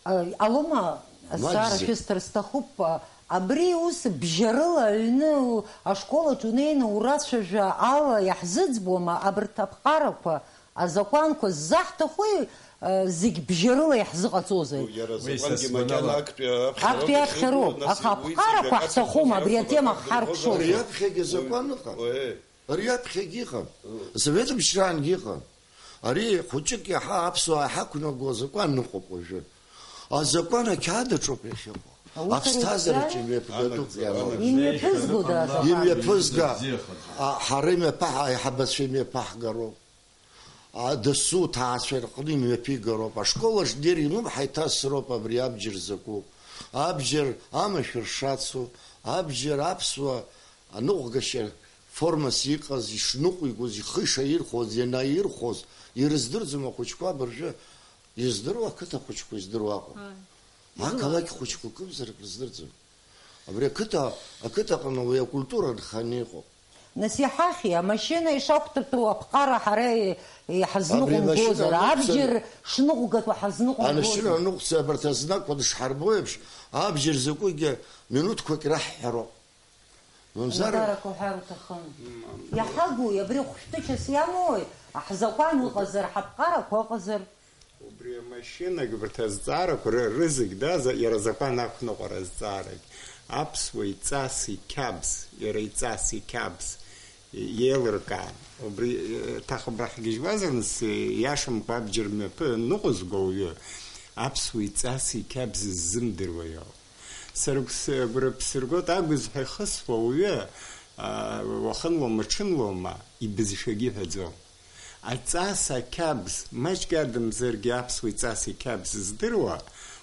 А, Алома, азҵаара Маҷӡак. Шәысҭар сҭахуп, а, абри ус бжьарыла аҩны у-, ашколаҿ унеины урацәажәа ала иаҳзыӡбуама абарҭ аԥҟарақәа, Азакәанқәа ззаҳҭахуи, э, зегь бжьарыла иаҳзыҟаҵозеи? Иара Уи азакәангьы сасгәанала. Макьана актәи аԥхьароуп Актәи иахьа аԥхьароуп, иҳәоу, нас аха уи аԥҟарақәа зегь ҳҭахума, абри ахьӡ-, атема ҳхаркшоуп. Ари аԥхьагьы азакәан ыҟан. Уи. Ари аԥхьагьы ыҟан. Ы. Асовет мчрангьы ыҟан. Ари хәыҷык иаҳа аԥсуаа иҳақәнаго азакәан ыҟоуп уажәы. Азакәан ақьаад аҿоуп иахьыҟоу. Аус Аԥсҭазаараҿы рыцәшәа? Имҩаԥгатәуп Анагӡара, иамоу. Анагӡара. Имҩаԥызгода? Анагӡара. Имҩаԥызга, Бзиахаӡа. А, ҳара имҩаԥаҳ-, аиҳабацәа имҩаԥаҳгароуп. А, дасу ҭаацәа рҟны имҩаԥигароуп. Ашкол аҿ дир имоуп, ҳаиҭасроуп абри абџьар закәу. Абџьар амашәыр шацу, абџьар аԥсуа аныҟәгашьа формас иҟаз, ишныҟәигоз, ихы ишаирхәоз, ианаирхәоз, ирыздырӡом ахәыҷқәа абыржәы. Издыруа ақыҭа хәыҷқәа издыруа акәым. Ааи. Ақалақь хәыҷқәа кымзарак рыздырӡом. Абри ақыҭа, ақыҭаҟны уи акультура нханы иҟоуп. Нас иҳахьи, амашьына ишақәтәатәу аԥҟара ҳара и-, иҳазныҟәымгозар, Абри амашьына анықәҵаны абџьар шныҟәгатәу ҳазныҟәымгозар? Амашьына анықәҵа, абарҭ азнакқәа дышҳарбо еиԥш, абџьар закәугьы минуҭқәак ираҳҳәароуп. Мамзар Анадарақәа уҳәар уҭахын. Мамзар. Иаҳагуи, абри хәшәтәычас иамоуи? Ҳзакәан ыҟазар, ҳаԥҟарақәа ыҟазар? Убри амашьынагь, убарҭ азҵаарақәа ры-, рызегь даза-, иара азакәан ақәныҟәара азҵаарагь. Аԥсуа иҵас иқьабз, иара иҵас иқьабз, и-, иеилыркаан. Убри, э, ҭахыбра ҳгьежьуазар, нас, э, иашамкәа абџьар мҩаԥы аныҟәызго ауаҩы, аԥсуа иҵас иқьабз ззымдыруа иоуп. Сара гәс-, гәра бсыргоит, агәызҳәа ихысуа ауаҩы, аа, уахынлома, ҽынлома, ибызшәагьы иҳәаӡом. Аҵас ақьабз, маҷк адамзаргьы аԥсуа иҵас иқьабз здыруа,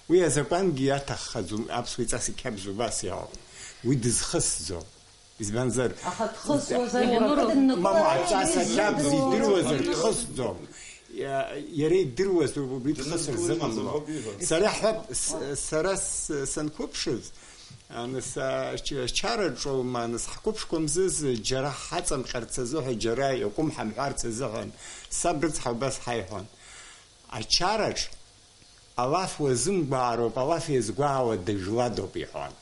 уи азакәангьы иаҭаххаӡом, аԥсуа иҵас иқьабз убас иҟоуп. Уи дызхысӡом. Избанзар? Аха дхысуазар, Уамыру. Уамыру. Мама, аҵас ақьабз идыруазар дхысӡом. Иа-, иара идыруаз убри дхысыр зыҟамло. Сара ҳәа, с-, сара с-, санқәыԥшыз, аны са-, ача-, ачараҿоума, аны ҳқәыԥшқәа мзызы, џьара ҳаҵамҟьарц азыҳәа, џьара иакәым ҳамҳәарц азыҳәан, саб рыцҳа убас ҳаиҳәон. Ачараҿ алаф уазымгәаароуп, алаф иазгәаауа дыжәладоуп, иҳәон.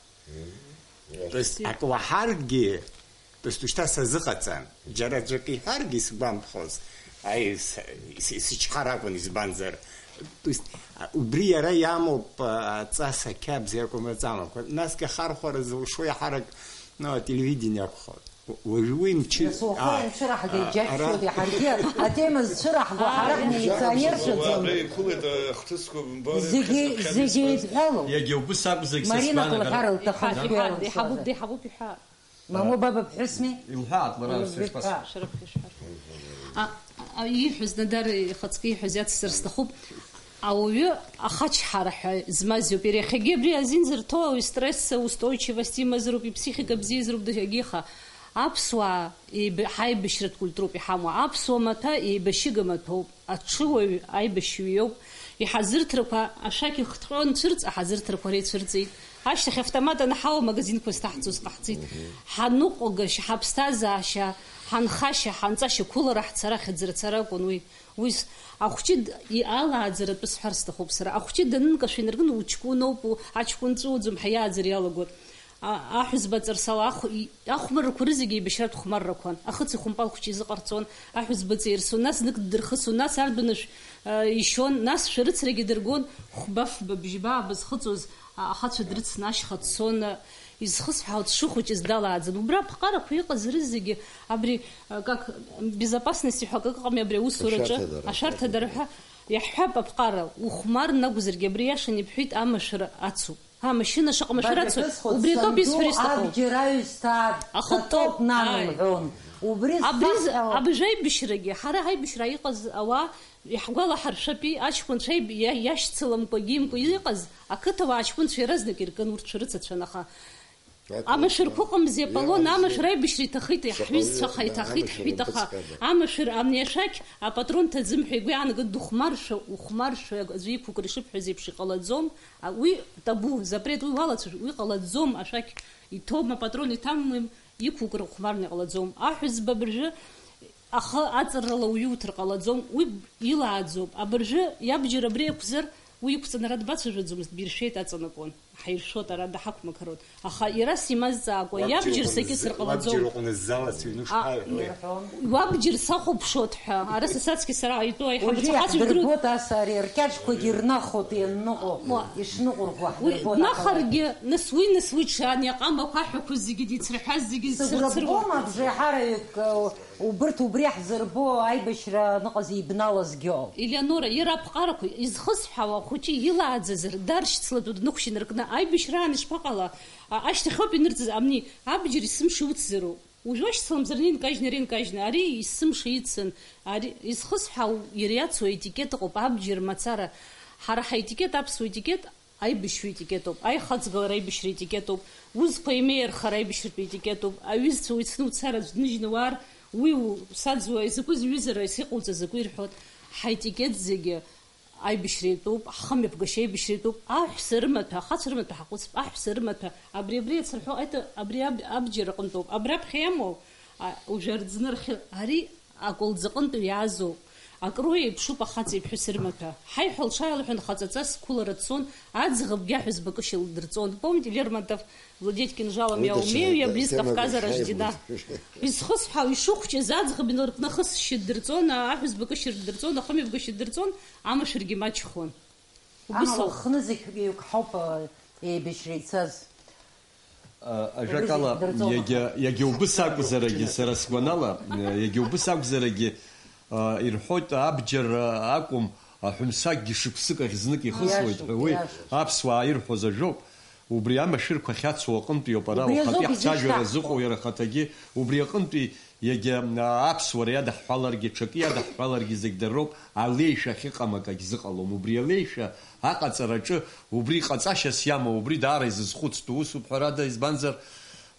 То есть, акы уаҳаргьы, то есть, ушьҭа сазыҟаҵан, џьара аӡәк иҳәаргьы исгәамԥхоз, аи, с-, ис-, исычҳар акәын, избанзар, то есть, а, убри иара иамоуп, а, аҵас ақьабз иакәым аҵамақәа, насгьы ахархәара зылшо иаҳарак, ну, ателевидение акәхоит. Уажәы уи мчы-, Нас уаха а, имцәыраҳгеит, а, џьашәшьоит ара иаҳаргьы, атема зцәыраҳго ҳара ҳмилиционерцәаӡам. Уаҟа иқәлеит, ахҭысқәа бымбар, Зегьы, еиԥш, зегьы еидҳәалоуп. Иагьа убыс акәзаргь, са Марина сгәаанагара. Кылҳәара лҭахын Иҳәа-, шәеилымшозар. Иҳабуп, деиҳабуп иҳәа. Мамоу, баба ԥҳәысми? Илҳәа, Атлара Илҳәа. Сышԥасҳәо. Шәара бхы ишәҳәа. А, а, ииҳәаз Нодар ихаҵкы ииҳәаз иацсҵар сҭахуп. Ауаҩы ахачҳара ҳәа змаз иоуп. Иара иахьагьы абри азин зырҭо ауаҩы стресс устойчивость имазароуп, иԥсихика бзиазароуп, даҽакгьы, аха аԥсуаа еиб-, ҳаибашьратә культуроуп иҳамоу. Аԥсуа маҭәа еибашьыга маҭәоуп. Аҽыуаҩ аибашьҩы иоуп. Иҳазырҭрақәа ашәақь ихҭҟьон цәырҵ, аҳазырҭрақәа реицәырҵит. Ашьҭахь автомат анҳауа, амагазинқәа зҭаҳҵоз ҟаҳҵеит. Мгм. Ҳаныҟәгашьа, ҳаԥсҭазаашьа, ҳанхашьа, ҳанҵашьа қәылара ҳцара, хьыӡрацара акәын уи. Уи с-, ахәҷы д-, иалааӡаратәы сҳәар сҭахуп сара. Ахәҷы данынкашәа инаркны уҷкәыноуп, у-, аҷкәын ҵәыуаӡом ҳәа иааӡара иалагоит. А-, аҳәызба аҵарсала ахә-, и-, ахәмаррақәа рызегьы еибашьратә хәмаррақәан. Ахыци хәымпал хәҷы изыҟарҵон, аҳәызба ҵаирсуан, нас знык ддырхысуан, нас арбанышә, а, ишьон, нас шәарыцарагьы дыргон, хәба-фба бжьба бызхыҵуаз, а, ахацәа дрыцны ашьха дцон, а, изхысҳәаауа дшыхәыҷыз далааӡан. Убра аԥҟарақәа иҟаз рызегьы абри, а, как, безопасности ҳәа акы ыҟами абри аусураҿы, Ашәарҭадара. Ашәарҭадара ҳәа иаҳҳәап аԥҟара, ухәмарны акәзаргьы, абри иашан ибҳәеит, амашәыр ацуп. Амашьына шаҟа машәыр ацу, убри атәоуп исҳәар исҭаху. Баӡ, санду абџьар аҩсҭаа, ахы ҭоуп, ҭоуп, нан, ааи, лҳәон. Убри абри з-, зхаҳҳәауа. Абыжә аибашьрагьы, ҳара ҳаибашьра иҟаз ауаа, иаҳгәалаҳаршәапи, аҷкәынцәа иаб-, иа-, иашьцыламкәагьы имкәа иҟаз, ақыҭауаа аҷкәынцәа иаразнак иркын, урҭ шәарыцацәан, аха Амашәырқәа ыҟамзи, Аполлон, иҟамзи. Амашәыр аибашьра иҭахеит, шаҟа ҳҩызцәа ҩы-, ҳаиҭахеит, амашәыр ҳәа иҭаха. Импыҵҟьада? Амашәыр, ани ашәақь апатрон ҭаӡым ҳәа игәы иаанагоит, дыхәмаршәа, ухәмаршәа аӡәы иқәукыр ишыбҳәаз еиԥш иҟалаӡом. А, уи табу, запрет, уи уалацәажәо, уи ҟалаӡом, ашәақь иҭоума, апатрон иҭамуим, иқәукыр ухәмарны иҟалаӡом. Аҳәызба абыржәы ахы аҵаррала уҩуҭар ҟалаӡом, уи илааӡоуп. Абыржәы иабџьар абри иакәзар, уи иқәҵаны ара дбацәажәаӡомызт, биршәеит аҵанакуан. Ҳаиршәоит, ара даҳақәмақаруеит. Аха иара симазҵаакәа, иабџьар сакьысыр ҟалаӡом. Уабџьар уҟны зала сыҩны шԥаҳәои? Уабџьар сахәаԥшуеит ҳәа, ара сасацки сара ҳаитәу аиҳабацәа хацәажәдыруеит. Дырбоит ас ари, ркьаҿқәагьы ирнахоит ианныҟәо, ишныҟәырго ҳдырбоит. Уи нахаргьы, нас уи, нас уи ҽан иаҟама ақәаҳәақәа зегьы дицырҳәаз зегьы сзырцыруа. Сыгәра бгом абжеиҳараҩык, Убырҭ убри ҳзырбо аибашьра аныҟаз еибналазгьы ауп. Елеонора, иара аԥҟарақәа изхысҳәаауа ахәыҷы илааӡазар, даршьцылатәу днықәшьын ркны аибашьраан ишԥаҟала? А, ашьҭахьоуп инырҵыз амни, абџьар есымша иуцзароуп. Уажә уашьцыламзар, ари инкажьны, ари инкажьны, ари есымша ицын, ари изхысҳәаау иара иацу аетикет ыҟоуп, абџьар мацара. Ҳара ҳаетикет, аԥсуа етикет, Аибашьҩы етикетуп, аихаҵгылара аибашьра етикетуп, узқәа еимеирхара аибашьратә етикетуп, аҩызцәа уицны уцар аӡә дныжьны уаар, уи у-, саӡуа, изакәыз ҩызара, исыҟауҵа закәи рҳәоит, ҳаетикет зегьы аибашьра иатәуп, ҳхымҩаԥгашьа аибашьра иатәуп, аҳәса рымаҭәа, ахацәа рымаҭәа ҳаҟәыҵп, аҳәса рымаҭәа, абри, абри иацырҳәо, ета, абри аб-, абџьар аҟынтәоуп, абри аԥхьа иамоу, а, ужәардзны рхьы, ари Аколӡаҟынтәи иаазоуп. Акруа еиԥшуп ахаҵеи ԥҳәыси рымаҭәа. Ҳаиҳәа лҽаалҳәан хаҵаҵас қәылара дцон, аӡӷабгьы аҳәызба кышьа лдырҵон. Помните, Лермонтов, владеть кинжалом я умею, я близ Кавказа рождена. Изхысҳәаау, ишыхәҷыз аӡӷаб инаркны ахысшьа ддырҵон, аҳәызба кышьа ддырҵон, ахымҩаԥгашьа ддырҵон, амашәыргьы маҷхон. Убыс ауп. Амала, хнызқьҩык ҳауп, э, еибашьра ицаз. А, ажәакала, Рызегь дырҵон, иагьа, аха иагьа убыс акәзарагьы, сара сгәанала, э, иагьа убыс акәзарагьы, а, ирҳәоит, абџьар, а, акәым, аҳәымсаггьы шықәсык ахь знык ихысуеит ҳәа, иашоуп, уи иашоуп, аԥсуаа ирҳәоз ажәоуп. Убри амашәырқәа ахьацу аҟынтәиоуп ара, убри уахатәи азоуп ҳцәажәара изышьҭаҳхуа, зыҟоу иара ахаҭагьы, убри аҟынтәи Иагьа, а, аԥсуара иадаҳҳәаларгьы, ҽакы иадаҳҳәаларгьы зегь дарроуп, алеишәа ахьыҟам акагь зыҟалом. Убри алеишәа аҟаҵараҿы, убри ҟаҵашьас иамоу, убри даара изызхәыцтәу усуп, ҳәарада, избанзар,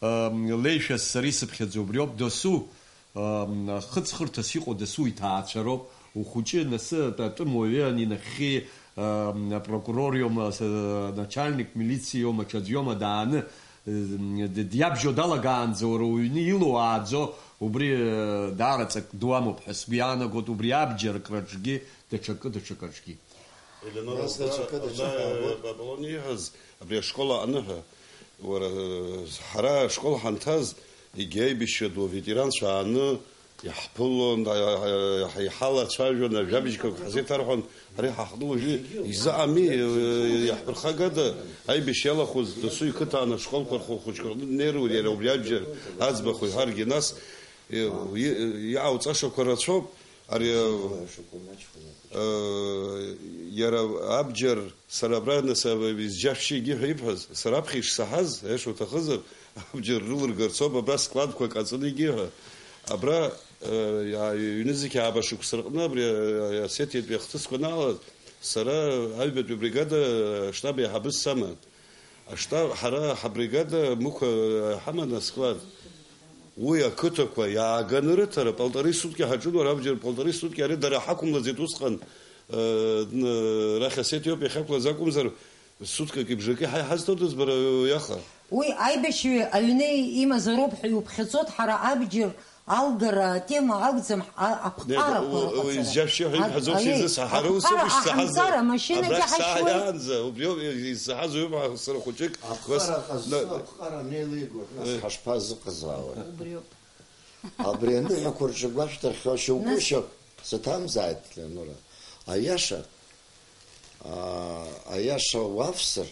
ам, леишәас сара исыԥхьаӡо убриоуп, досу, ам, хыҵхырҭас иҟоу досу иҭаацәароуп, ухәыҷы анасы атәым уаҩы ани нахьхьи, ам, апрокурор иоума, ас-, начальник милициа иоума, ҽаӡә иоума дааны, д-, диабжьо далагаанӡа уара уҩны илоу ааӡо, убри, э, даара ҵак ду амоуп ҳәа сгәы иаанагоит, убри абџьар акраҿгьы, даҽакы, даҽакаҿгьы. Елеонора, нас убра, даҽакы, даҽакы абра, абоит. Аполлон ииҳәаз, абри ашкол аҟны ҳәа, уара, э, ҳара ашкол ҳанҭаз, егьи аибашьра ду аветеранцәа ааны, Иаҳԥылон, а, а, а, иҳалацәажәон, ажәабжьқәак ҳзеиҭарҳәон, ари ҳаҟны уажәы изыҟами, э, иаҳԥырхагада, аибашьра иалахәыз досу иқыҭа аан ашколқәа рхы-, рхәыҷқәа рҟны днеируан, иара убри абџьар аӡбахә иҳәаргьы нас, э, и-, иҟауҵашақәа рацәоуп, ари, э, э, иара абџьар Сара абра, нас, изџьашьшьы егьи ҳәа ибҳәаз, сара аԥхьа ишсаҳаз, аиаша уҭахызар, абџьар рылыргарц ауп, абра складқәак аҵаны егьи ҳәа. Абра, э, иа-, ҩнызқь ааба шықәса рҟны абри, э, Осетиатәи ахҭысқәа анаалаз, сара аҩбатәи абригада аштаб аиҳабыс саман. Аштаб, ҳара ҳабригада мықә, э, ҳаман асклад. Уи ақыҭақәа иааганы рыҭара, полторы сутки ҳаҿын, уара абџьар полторы сутки, ари дара ҳақәымлаӡеит усҟан, э, н-, рахь Осетиоуп иахьақәлаз акәымзар, суткаки бжаки ҳа иҳазҭодаз бара уи аха? Уи аибашьҩы аҩны имазароуп ҳәа иуԥхьаӡоит, ҳара абџьар алгара атема акәӡам, ҳа-, аԥҟарақәа рыҟаҵара. Изџьашьшьы ҳәа ибҳәаӡом, аиеи, сизы саҳара ус аԥҟара еиԥш саҳазар. Аҳамҭара амашьынагьы абрахь саҳа ҳашьуеит. Иаанӡа, убриоуп изаҳаз уаҩы ҳәа сара хәыҷык. Аԥҟара ҟазҵо, аԥҟара анеилеигоит, нас ҳашԥазыҟазаауеи? Убриоуп. Абри аныҳәақәа рҿы гәашәҭахьоу шьоукы, нас шьоук саҭамзааит, Ленура. Аиаша, аа, аиаша уавсыр,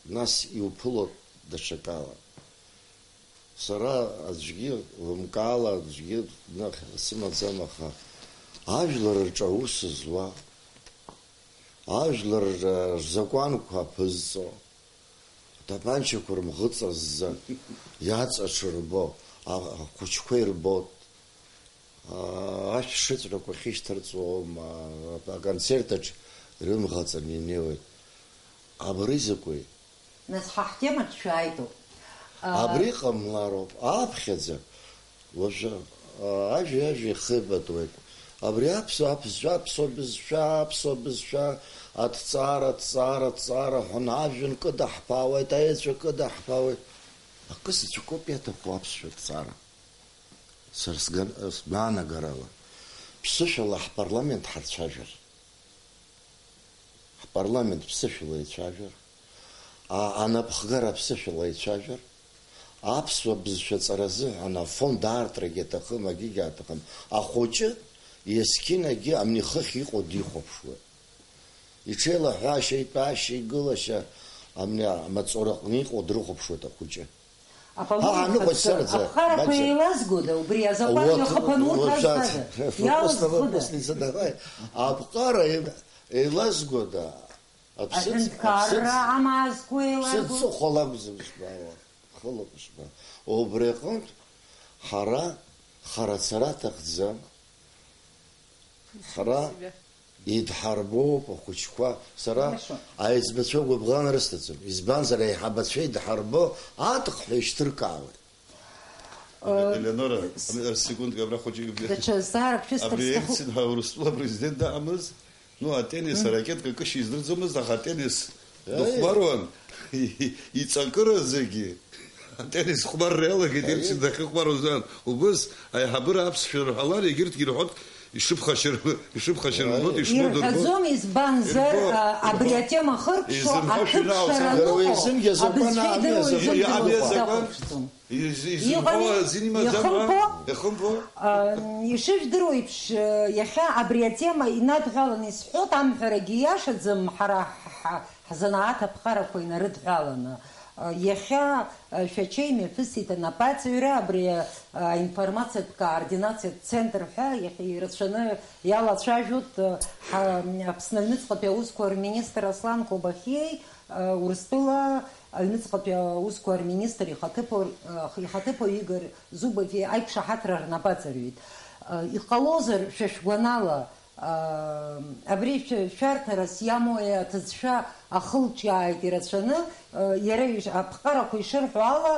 нас иуԥыло даҽакала. Сара аӡәгьы лымкаала, аӡәгьы ныҳәа сымаӡам, аха ажәлар рҿы аус зуа, ажәлар р-, рзакәанқәа аԥызҵо, атапанчақәа рымӷыҵазӡа иаҵаҽырбо, а-, ахәыҷқәа ирбоит. Аа, ашә шыҵәрақәа ахьышьҭарҵо, ма, аконцерт аҿы ирымӷаҵаны инеиуеит. Абри закәи? Нас ҳа ҳтемаҿ шәааитоуп. Аа, абри ҟамлароуп. Аԥхьаӡа, уажәы, аа, ажәи-ажәи ихеибадуеит. Абри аԥсуа, аԥсуа, аԥсуа бызшәа, аԥсуа бызшәа, аҭҵаара, аҭҵаара, аҭҵаара ҳәа, ажәҩан кыдаҳԥаауеит, аеҵәа кыдаҳԥаауеит. Акы заҵәыкоуп иаҭаху аԥсшәа ҭҵаара. Сара сган-, сгәаанагарала, ԥсышәала ҳпарламент ҳарцәажәар, ҳпарламент ԥсышәала ицәажәар, а-, анапхгара аԥсышәала ицәажәар, аԥсуа бызшәа аҵара азыҳәан афонд аартрагьы аҭахым, акгьы аҭахым. Ахәыҷы есқьынагьы амни хыхь иҟоу дихәаԥшуеит. Иҽеилаҳәашьа, итәашьа, игылашьа, амни амаҵураҟны иҟоу дрыхәаԥшуеит ахәыҷы. Аполон Ҳа ҳаныҟәа хазы, ицәцараӡа, аԥҟарақәа мача. Еилазгода, убри азакәан Вот, иахыԥаны урҭ уажәшьҭа, азгада? Вопрос на вопрос Иалызгода? Не задавай. Аԥҟара еи-, еилазгода? Аԥсыӡ, Аҳәынҭқарра аԥсыӡ. Амаазқәа еилаго? Ԥсыӡ ҵыхәала акәӡам збауа, хылоуп збауа. Убри аҟынтә ҳара харацара аҭахӡам. Ҳара идҳарбоуп ахәыҷқәа. Сара Хорошо. Аиҵбацәа гәыбӷан рысҭаӡом. Избанзар, аиҳабацәа идҳарбо аҭыхҳәа ишьҭыркаауеит. Э, Елеонора, с-, секундка, абра хәыҷык бжьы. Даҽа зҵаарак шәысҭар Абри сҭахуп. Ельцин ҳәа Урыстәыла апрезидент дыҟамыз, ну, атеннис, Мм. Аракетка кышьа издырӡомызт, аха атеннис Аи. Дыхәмаруан, иҵакыразгьы атеннис хәмарра иалагеит, Аи. Ельцин дахьыхәмаруаз аан. Убыс аиҳабыра аԥсшәа рҳәалар, егьырҭгьы ирҳәоит, ишыԥхашьар-, ишыԥхашьарбоит, Аи. Ишмыдырбо. Ирҳәаӡом, избанзар, Ирбо. А, абри атема хыркәшо Ирзымҳәа аҭыԥ шәҩнал шара сымоуп. Иара ныҟоуп, уи азынгьы азакәан абызшәа аамиа идыруа азакәан изакәыхшәӡом. Из-, изымҳәо Иҟами, азин имаӡам, а? ихымԥо, Ихымԥо? а, ишыжәдыруа еиԥш, а, иахьа абри атема инадҳәаланы исҳәоит, амҳәарагьы ииашаӡам, ҳара ҳ-, ҳ-, ҳзанааҭ аԥҟарақәа инарыдҳәаланы. А, иахьа, а, шәачеи мҩаԥысит анапаҵаҩра, абри, а, аинформациатә координациатә центр ҳәа иахьа ирацәаны иалацәажәоит, а, ҳа-, Аԥсны аҩныҵҟатәи аусқәа рминистр Аслан Кобахьиеи, а, Урыстәыла аҩныҵҟатәи аусқәа рминистр ихаҭыԥуаҩ, ихаҭыԥуаҩ Игор Зубови аиқәшаҳаҭра рнапы аҵарҩит. Иҟалозар, шәа шәгәанала, абри шәа-, шәарҭарас иамоу аҭыӡшәа ахылҿиааит ирацәаны, иара иш-, аԥҟарақәа ишырҳәо ала,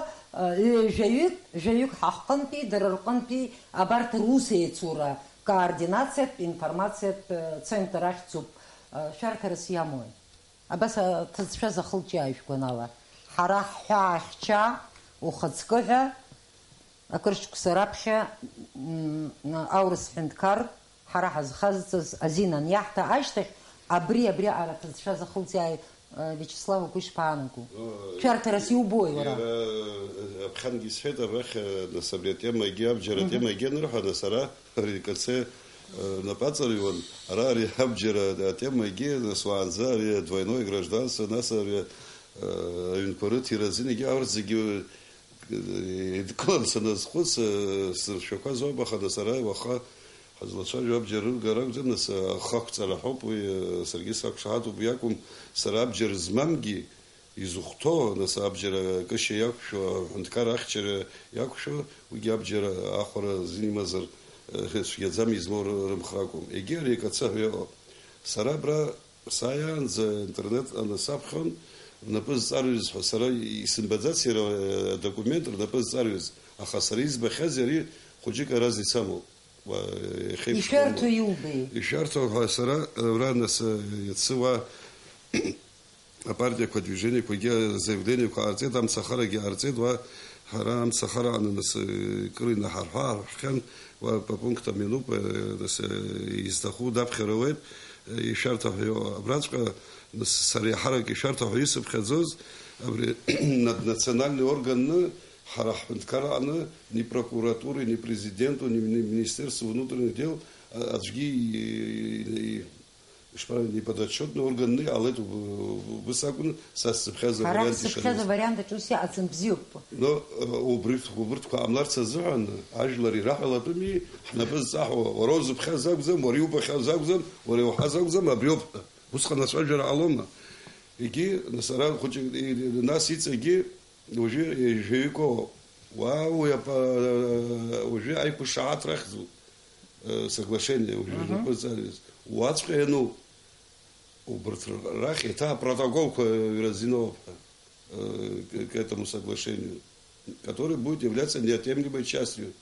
ҩажәаҩык, жәаҩык ҳаҳҟынтәи, дара рҟынтәи абарҭ рус еицура координациатә, информациатә центр ахьӡуп, шәарҭарас иамои? Абас аҭыӡшәа захылҿиааи шәгәанала, ҳара ҳҳәаахьча ухаҵкы ҳәа акыр шықәса раԥхьа, м, аурыс ҳәынҭқар ҳара ҳазхазҵаз азин аниаҳҭа ашьҭахь, абри, абри аҟара аҭыӡшәа захылҵиааи, э, Виачеслав, угәы ишԥаанаго? Э, Шәарҭарас иубои уара? Иара, э, аԥхьангьы исҳәеит, арахь, э, нас абри атема егьи абџьар Мгм. атема егьи анырҳәа, нас ара Ари Кацеи, э, напаҵаҩуан, ара ари абџьар атема егьи, нас уаанӡа ари двойное гражданство, нас ари, э, аҩнқәа рыҭира азин егьи, урҭ зегьы, э, еидкылан саназхәыц, э, сзыршәақәаз ауп, аха нас ара уаха ҳазлацәажәо абџьар рыргара акәӡам, нас, э, ахақәҵара ҳәоуп уи, э, саргьы сақәшаҳаҭуп, уи акәым, сара абџьар змамгьы, изыхәҭоу, нас, абџьар акышьа иақәшәо, аҳәынҭқар ахьчара иақәшәо, уигьы абџьар ахәара азин имазар, э, цәгьаӡам, измоу ры-, рымхра акәым. Егьи ари акаца ҳәа иҟоуп. Сара абра сааиаанӡа интернет анасаԥхьон, рнапы зҵарҩыз ҳәа сара исымбаӡац иара, э, адокумент рнапы зҵарҩыз, аха сара избахьаз ари хәыҷык араз ицамоуп. Ишәарҭоу иубеи? Ишәарҭоу ҳәа сара, э, ура, нас, э, иацы уа апартиақәа, адвижениақәагьы заявлениақәа ҟарҵеит, амцахарагьы ҟарҵеит, уа ҳара амцахара аҟны, нас, э, кыр инаҳарҳәа-аарҳәхьан, уа по пунктам иануп, э, нас, э, изҭаху даԥхьара ауеит, э, ишәарҭа ҳәа иоуа. Абраҵәҟьа, нас, сара еиҳарак ишәарҭа ҳәа исыԥхьаӡоз, абри над-, национальный органны, ҳара ҳҳәынҭқар аҟны ни прокуратуреи, ни президенту, ни, ни Министерству внутренних дел, а, аӡәгьы и-, и-, и-, ишԥа-, неподотчетный органны иҟалеит, уб-, уб-, убыс акәын са сзыԥхьаз Ҳара авариант ҳзыԥхьаз ишаныз. Авариант аҿы ус иҟаӡам, бзиоуп. Но, э, убри, убырҭқәа ҟамларц азыҳәан ажәлар ираҳәалатәыми, ҳнапы зҵаҳәо, уара узыԥхьаз акәӡам, уара иубахьаз акәӡам, уара иуҳәаз акәӡам, абриоуп ҳәа. Усҟан ацәажәара ҟалома? Егьи, нас ара хәыҷык, и-, и-, нас иҵегьы Уажәы ҩажәаҩык ыҟоуп. Уа, уи апа-, уажәы аиқәышаҳаҭра ахьӡуп, э, соглашение, уажәы Мгм. рнапы зҵарҩыз. Уаҵәҟьа иануп. Убырҭ рахь еиҭа апротоколқәа ҩразиноуп ҳәа, э, к-, к этому соглашению, который будет являться неотъемлемой частью.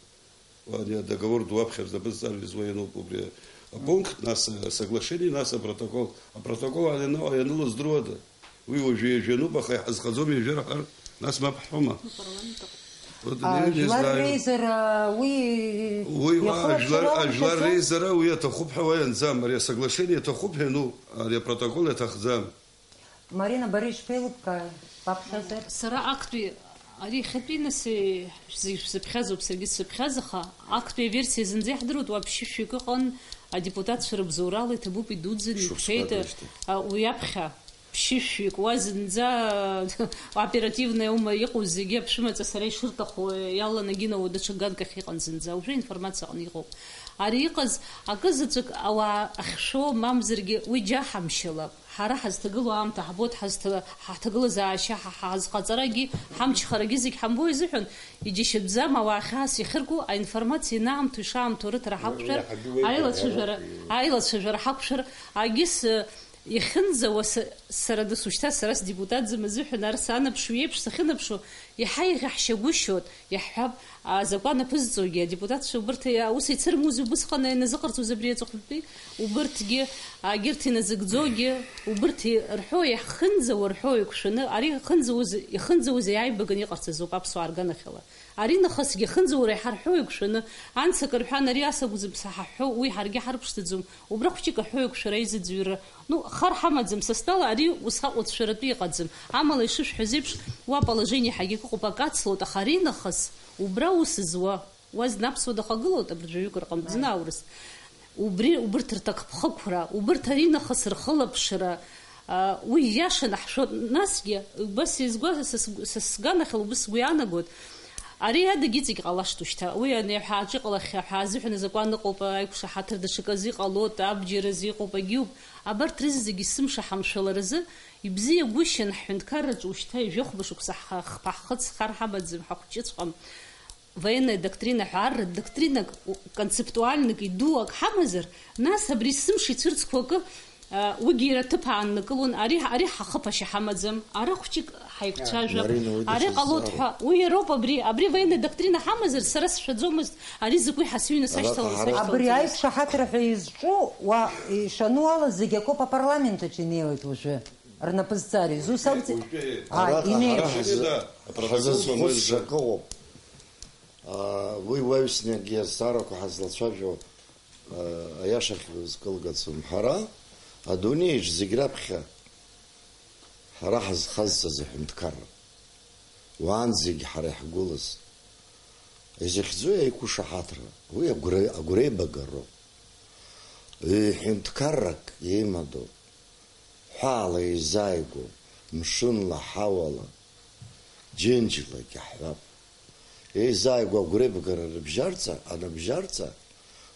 Уа, не, договор ду аԥхьа знапы зҵарҩыз уа иануп убри апункт, нас, э, соглашение, нас апротокол. Апротокол ан-, иану-, ианыло здыруада? Уи уажәы ҩажәа иануп, аха иҳазхаӡом ҩажәа раҳар, нас мап ҳҳәома? Ну, парламент аҟны. Вот, А, не, не Жәлар знаю. Реизара уи Уи, уа, ихылаԥшра Жәлар, уамашәаӡом? Жәлар Реизара уи аҭахуп ҳәа уа ианӡам, ари асоглашение аҭахуп ҳәа иану, ари апротокол иаҭахӡам. Марина, бара ишԥеилыбкааи? Баԥхьозар? Сара актәи, ари иахьатәи нас, зегь шәзыԥхьазоуп, саргьы сзыԥхьаз, аха актәи аверсиа зынӡа иаҳдыруеит, уа ԥшьышәҩык ыҟан, адепутатцәа рыбзоурала иҭабуп, идуӡӡаны шықәсқәак иқәшәеит, рышьҭахь. А, уи аԥхьа ԥшьышәҩык, уа зынӡа оперативная ума иҟоу зегьы аԥшәымаҵа сара ишырҭаху иаланагены уа даҽа ганк ахь иҟан зынӡа, уажәы аинформациа аҟны иҟоуп. Ари иҟаз акы заҵәык ауаа ахьшәо, мамзаргьы уи џьаҳамшьалап. Ҳара ҳазҭагылоу аамҭа ҳбоит, ҳазҭа-, ҳаҭагылазаашьа, ҳа-, ҳазҟаҵарагьы, ҳамчхарагьы зегь ҳамбо изыҳәан, иџьашьатәӡам ауаа хьаас иахьырку аинформациа ианаамҭоу ишаамҭоу рыҭара ҳақәшәар, иаҳагьы уеиӷьу аилацәажәара, ҳәа. Аилацәажәара ҳақәшәар, агьыс, э, иахьынӡауа са-, сара дасушьҭа, сара сдепутатӡам азыҳәан, ар санаԥшу еиԥш сахьынаԥшу, иаҳа иӷьаҳшьагәышьоит, иаҳҳәап, азакәан аԥызҵогьы, адепутатцәа убырҭ аус еицырмузи убысҟан иназыҟарҵоз абри аҵыхәтәантәи, убырҭгьы, агьырҭ иназыгӡогьы, убырҭ и-, рҳәо иахьынӡауа рҳәо еиқәшәаны, ари ихынӡауз, ихынӡауз иааибаганы иҟарҵаз ауп аԥсуаа рганахьала. Ари нахысгьы ахынӡаура иҳарҳәо еиқәшәаны, анс акы рҳәан, ари ас акәӡам ҳәа ҳаҳәо, уи ҳаргьы ҳарԥшӡаӡом, убра хәҷык аҳәо еиқәшәара аизыӡырҩра, ну, хар ҳамаӡам, са стәала ари усҟак уацәшәаратәы иҟаӡам. Амала ишышәҳәаз еиԥш, уа положение ҳагьакы ыҟоуп, акы ацлоит, аха ари нахыс убра ус зуа, уа зны аԥсуа дахагылоуп, абыржәаҩык рҟынтә, зны аурыс. Убри, убырҭ рҭакԥхықәра, убырҭ аринахыс рхылаԥшра, а, уи ииашаны ҳшәоит. Насгьы, убас изгәа-, са сгәы-, са сганахьала убас сгәы иаанагоит. Ари адагьы иҵегь ҟалашт ушьҭа. Уи ани аҳәааҿы иҟалахьа ҳәа азыҳәан азакәан ыҟоуп, аиқәшаҳаҭыр даҽаказы иҟалоит, абџьаразы иҟоуп, агьиуп. Абарҭ рызегьы сымша ҳамшәаларазы, ибзиагәышьан ҳҳәынҭқарраҿы ушьҭа ҩажәи хәба шықәса ҳхы-, ҳхы-, ҳхы-, ҳхар ҳамаӡам, ҳахәҷыҵәҟьам. Военная доктрина ҳәа арратә доктринак, у-, концептуальнак идуу ак ҳамазар, нас абри сымш ицәырҵқәо акы, а, уигьы иара аҭыԥ ааннакылон, ари, ари ҳахыԥашьа ҳамаӡам, ара хәҷык ҳаиқәцәажәап, Марина, уи ари даҽа ҟалоит зҵаароуп. Ҳәа, уи иароуп абри, абри военная доктрина ҳамазар, сара сшәаӡомызт, ари закәи ҳәа сыҩны Араҟа сашьҭалан ҳара сашьҭалан. Абри аиқәшаҳаҭра ҳәа изҿу уа ишану ала зегь акоуп апарламент аҿы инеиуеит уажәы. Рнапы зҵари, зус акәӡам? Уажәтәи. А, араҟа инеиуеит. Ҳара ҳзы-, ҳзызхәыцша акы ыҟоуп. Аа, уи уаҩсны акгьы азҵаарақәа ҳазлацәажәо, аа, аиашахь зкылгаӡом. Ҳара адунеиаҿ зегь раԥхьа ҳара ҳазхазҵаз аҳәынҭқарра. Уаанӡагьы ҳара иаҳгәылаз. Изыхьӡу еиқәышаҳаҭра, уи агәра-, агәреибагароуп. Ҩ-ҳәынҭқаррак еимадоу, ҳәаала еизааигәоу, мшынла, ҳауала, џьынџьлагьы ҳҳәап. Еизааигәоу агәреибгара рыбжьарҵа, аныбжьарҵа,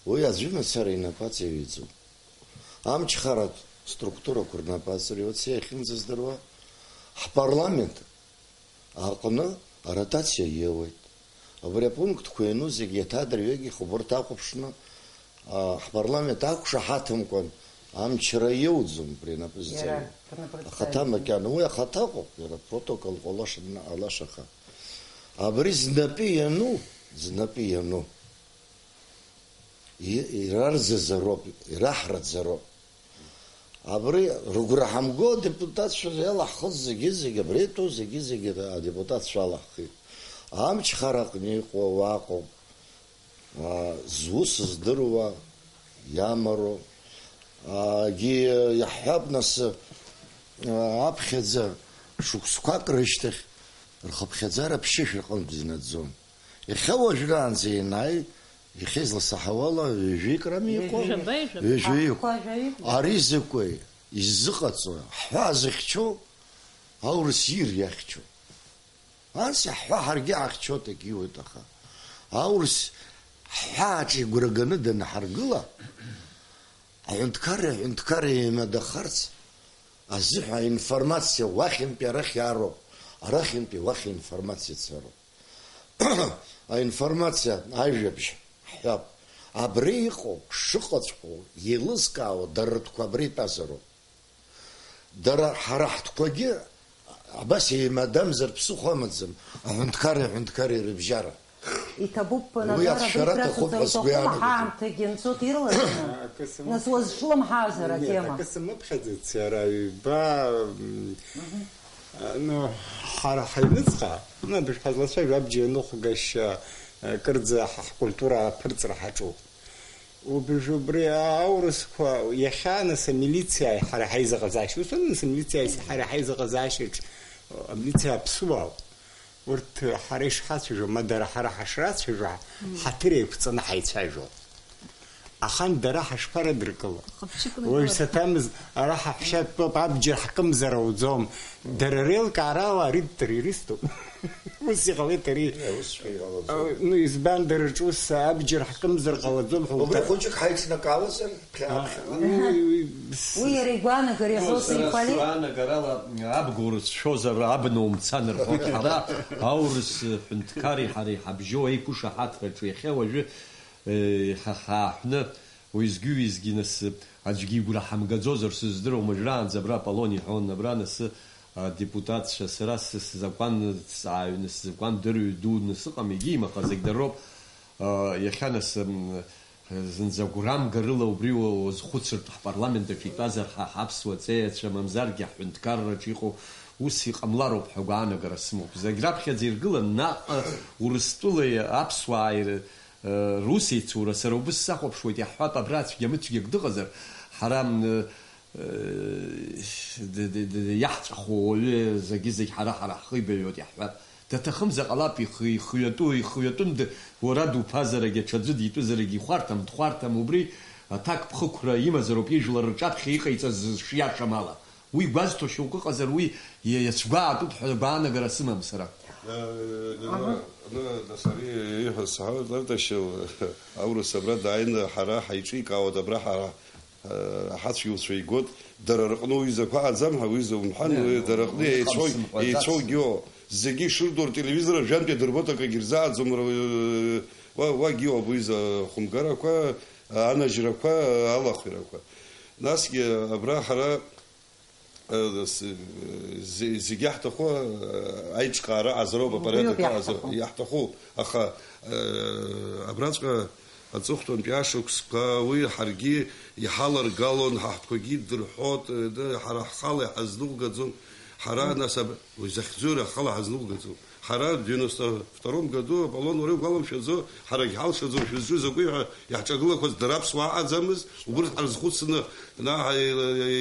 уи аӡәы мацара инапы аҵаҩиӡом. Амчхаратә структурақәа рнапы аҵаҩуеит, са иахьынӡаздыруа, ҳпарламент аҟны аротациа иоуеит. Абри апунктқәа иану зегьы иаҭадырҩегьых убарҭ ахәаԥшны, а, ҳпарламент ақәшаҳаҭымкәан амчра иоуӡом абри анапы зҵаҩы. Иара, рнапы рҵаҩы. Ахаҭа макьана, уи ахаҭа ыҟоуп, иара апротоколқәа алаша-, алашаха. Абри знапы иану, знапы иану. И-, ирарзаӡароуп, ираҳраӡароуп. Абри рыгәра ҳамго адепутатцәа иалаҳхыз зегьы-зегьы, абри иҭәу зегьы-зегьы адепутатцәа алаҳхит. Амчхара аҟны иҟоу ауаа ыҟоуп. Аа, зус здыруа, иамароу. Аагьы иаҳҳәап, нас, аа, аԥхьаӡа шықәсқәак рышьҭахь рхыԥхьаӡара ԥшьышә рҟынтә изнаӡом. Иахьа уажәраанӡа ианааи, иахьа изласаҳауала, ҩажәик рами иҟоу? Ҩажәи. Жәаба, ҩажәаба. Ҩажәи иқәу. Ахқәа жәаҩык. Ари закәи? Иззыҟаҵои? Ҳҳәаа зыхьчоу аурыс ир иахьчоу. Ас иаҳҳәа ҳаргьы ҳахьчоит, егьиуеит, аха аурыс ҳҳәааҿы игәра ганы данҳаргыла, аҳәынҭқарра, аҳәынҭқарра еимадахарц азыҳәа аинформациа уахьынтәи арахь иаароуп, арахьынтәи уахь аинформациа цароуп. Аинформациа ажәабжь ҳҳәап. Абри иҟоу, шыҟаҵәҟьоу, еилызкаауа дара ртәқәа абра итәазароуп. Дара, ҳара ҳтәқәагьы абас еимадамзар ԥсыхәа амаӡам, аҳәынҭқарреи аҳәынҭқарреи рыбжьара. Иҭабуп, уи Назар, абри аԥсшәара аҭахуп ҳәа сгәы иаанагоит. Ҳаамҭагьы анцо ирласны. Акы сымоуп. Нас уазҿлымҳазар, нет, атема. Акы сымыԥхьаӡац, иара ҩба, м, Мгм. Ну, ҳара ҳаҩныҵҟа, ну, абыржә ҳазлацәажәо абџьар ныҟәгашьа, э, кырӡа ҳа-, ҳкультура аԥырҵра ҳаҿуп. Убыржә убри аурысқәа иахьа, нас, амилициа ҳара ҳаизыҟазаашьа, ус, нас, амилициа ҳара ҳаизыҟазаашьаҿ Амилициа аԥсуаауп. Урҭ ҳара ишҳацәажәо, ма дара ҳара ҳашрацәажәо, ҳаҭыр еиқәҵаны ҳаицәажәо. Ахан дара ҳашԥарыдыркыло? Хыԥчык Уаҩ нагылан. Саҭамыз, ара ҳаҳәшьа дтәоуп, абџьар ҳкымзар ауӡом. Дара реилкаара ала ари дтеррориступ. Ус иҟалеит ари. Э, усҵәҟьа иҟалаӡом. Э, ну, избан дара рҿы ус абџьар ҳкымзар ҟалаӡом ҳәа Убри уҭа- хәыҷык ҳаицнакаауазар, ԥхьа-, А, аԥхьа. ну, с- Уи иара игәаанагара Ну, иаҳәоит сара иқәали? сгәаанагарала, абгоура сшәозар, абна умцан рҳәоит ҳара, аурыс ҳәынҭқари ҳареи ҳабжьоу еиқәышаҳаҭраҿы иахьа уажәы, э, иахьа ҳааҳәны, уеизгьы-уеизгьы нас аӡәгьы игәра ҳамгаӡозар сыздыруам, уажәраанӡа абра Аполлон иҳәон, абра нас адепутатцәа, сара сы-, сзакәан ҭҵааҩны, сзакәан дырҩ дуны сыҟам, егьиим, аха зегь дара роуп, а, иахьа нас, м, Зынӡа гәрамгарыла убри уа-, уазхәыцыртә ҳпарламент аҿы итәазар ҳа ҳаԥсуа ҵеицәа, мамзаргьы ҳҳәынҭқарраҿы иҟоу ус иҟамлароуп ҳәа агәаанагара сымоуп. Зегь раԥхьаӡа иргылан наҟ Урыстәылеи аԥсуааи р-, э, русеицура, сара убыс сахәаԥшуеит, иаҳҳәап, абра цәгьа-мыцәгьак дыҟазар, ҳара, м, э, д-, д-, д-, иаҳҵәахуа уаҩы зегьы-зегь ҳара-ҳара ҳхы ибаҩуеит иаҳҳәап. Даҭахымзар ҟалап, ихы, ихҩатәу, ихҩатәым д-, уара дуԥазарагь, аҽаӡәы дитәызарагь ихәарҭам, дхәарҭам, убри аҭакԥхықәра имазароуп ижәлар рҿаԥхьа иҟаиҵаз зшиашам ала. Уи гәазҭо шьоукы ыҟазар, уи иа-, иацәгәаатәуп ҳәа агәаанагара сымам сара. Э, Ленора, Ага. ну, нас ари ииҳәаз сҳәоит, Ардашьыл, аурыс абра дааины ҳара ҳаиҿикаауеит, абра ҳара Ҳацәгьауцәа игоит, дара рҟны уҩызақәа ааӡам ҳәа, уҩыза умҳәан, Не, уи ну, дара рҟны уи еицәоу, иҟам сымҳәаӡац. Еицәоугьы ыҟоу. Зегьы ишырдур, телевизор жәантәи дырбоит, акагьы рзааӡом, р-, уа, уагьы ыҟоуп уҩыза ахәымгарақәа, анажьрақәа, алахәирақәа. Насгьы абра ҳара Э, с-, зе-, зегь иаҳҭаху, э, аиҿкаара азроуп, Убриоуп апорядок азроуп иаҳҭаху. Иаҳҭаху, аха, э, абраҵәҟьа аҵыхәтәантәи ашықәсқәа уи ҳаргьы иҳаларгалон, ҳаҳтәқәагьы иддырҳәот, э, д-, ҳара ҳхала иҳазныҟәгаӡом, ҳара Мм. нас аб-, уи захьӡу иара ҳхала ҳазныҟәгаӡом. Ҳара девяносто втором году, Аполлон, уара иугәаламшәаӡо, ҳарагь ҳалшаӡом шәызҿу закәи ҳәа иаҳҿагылақәаз дара аԥсуаа аӡамыз, убырҭ ҳарызхәыцны, наҳ-,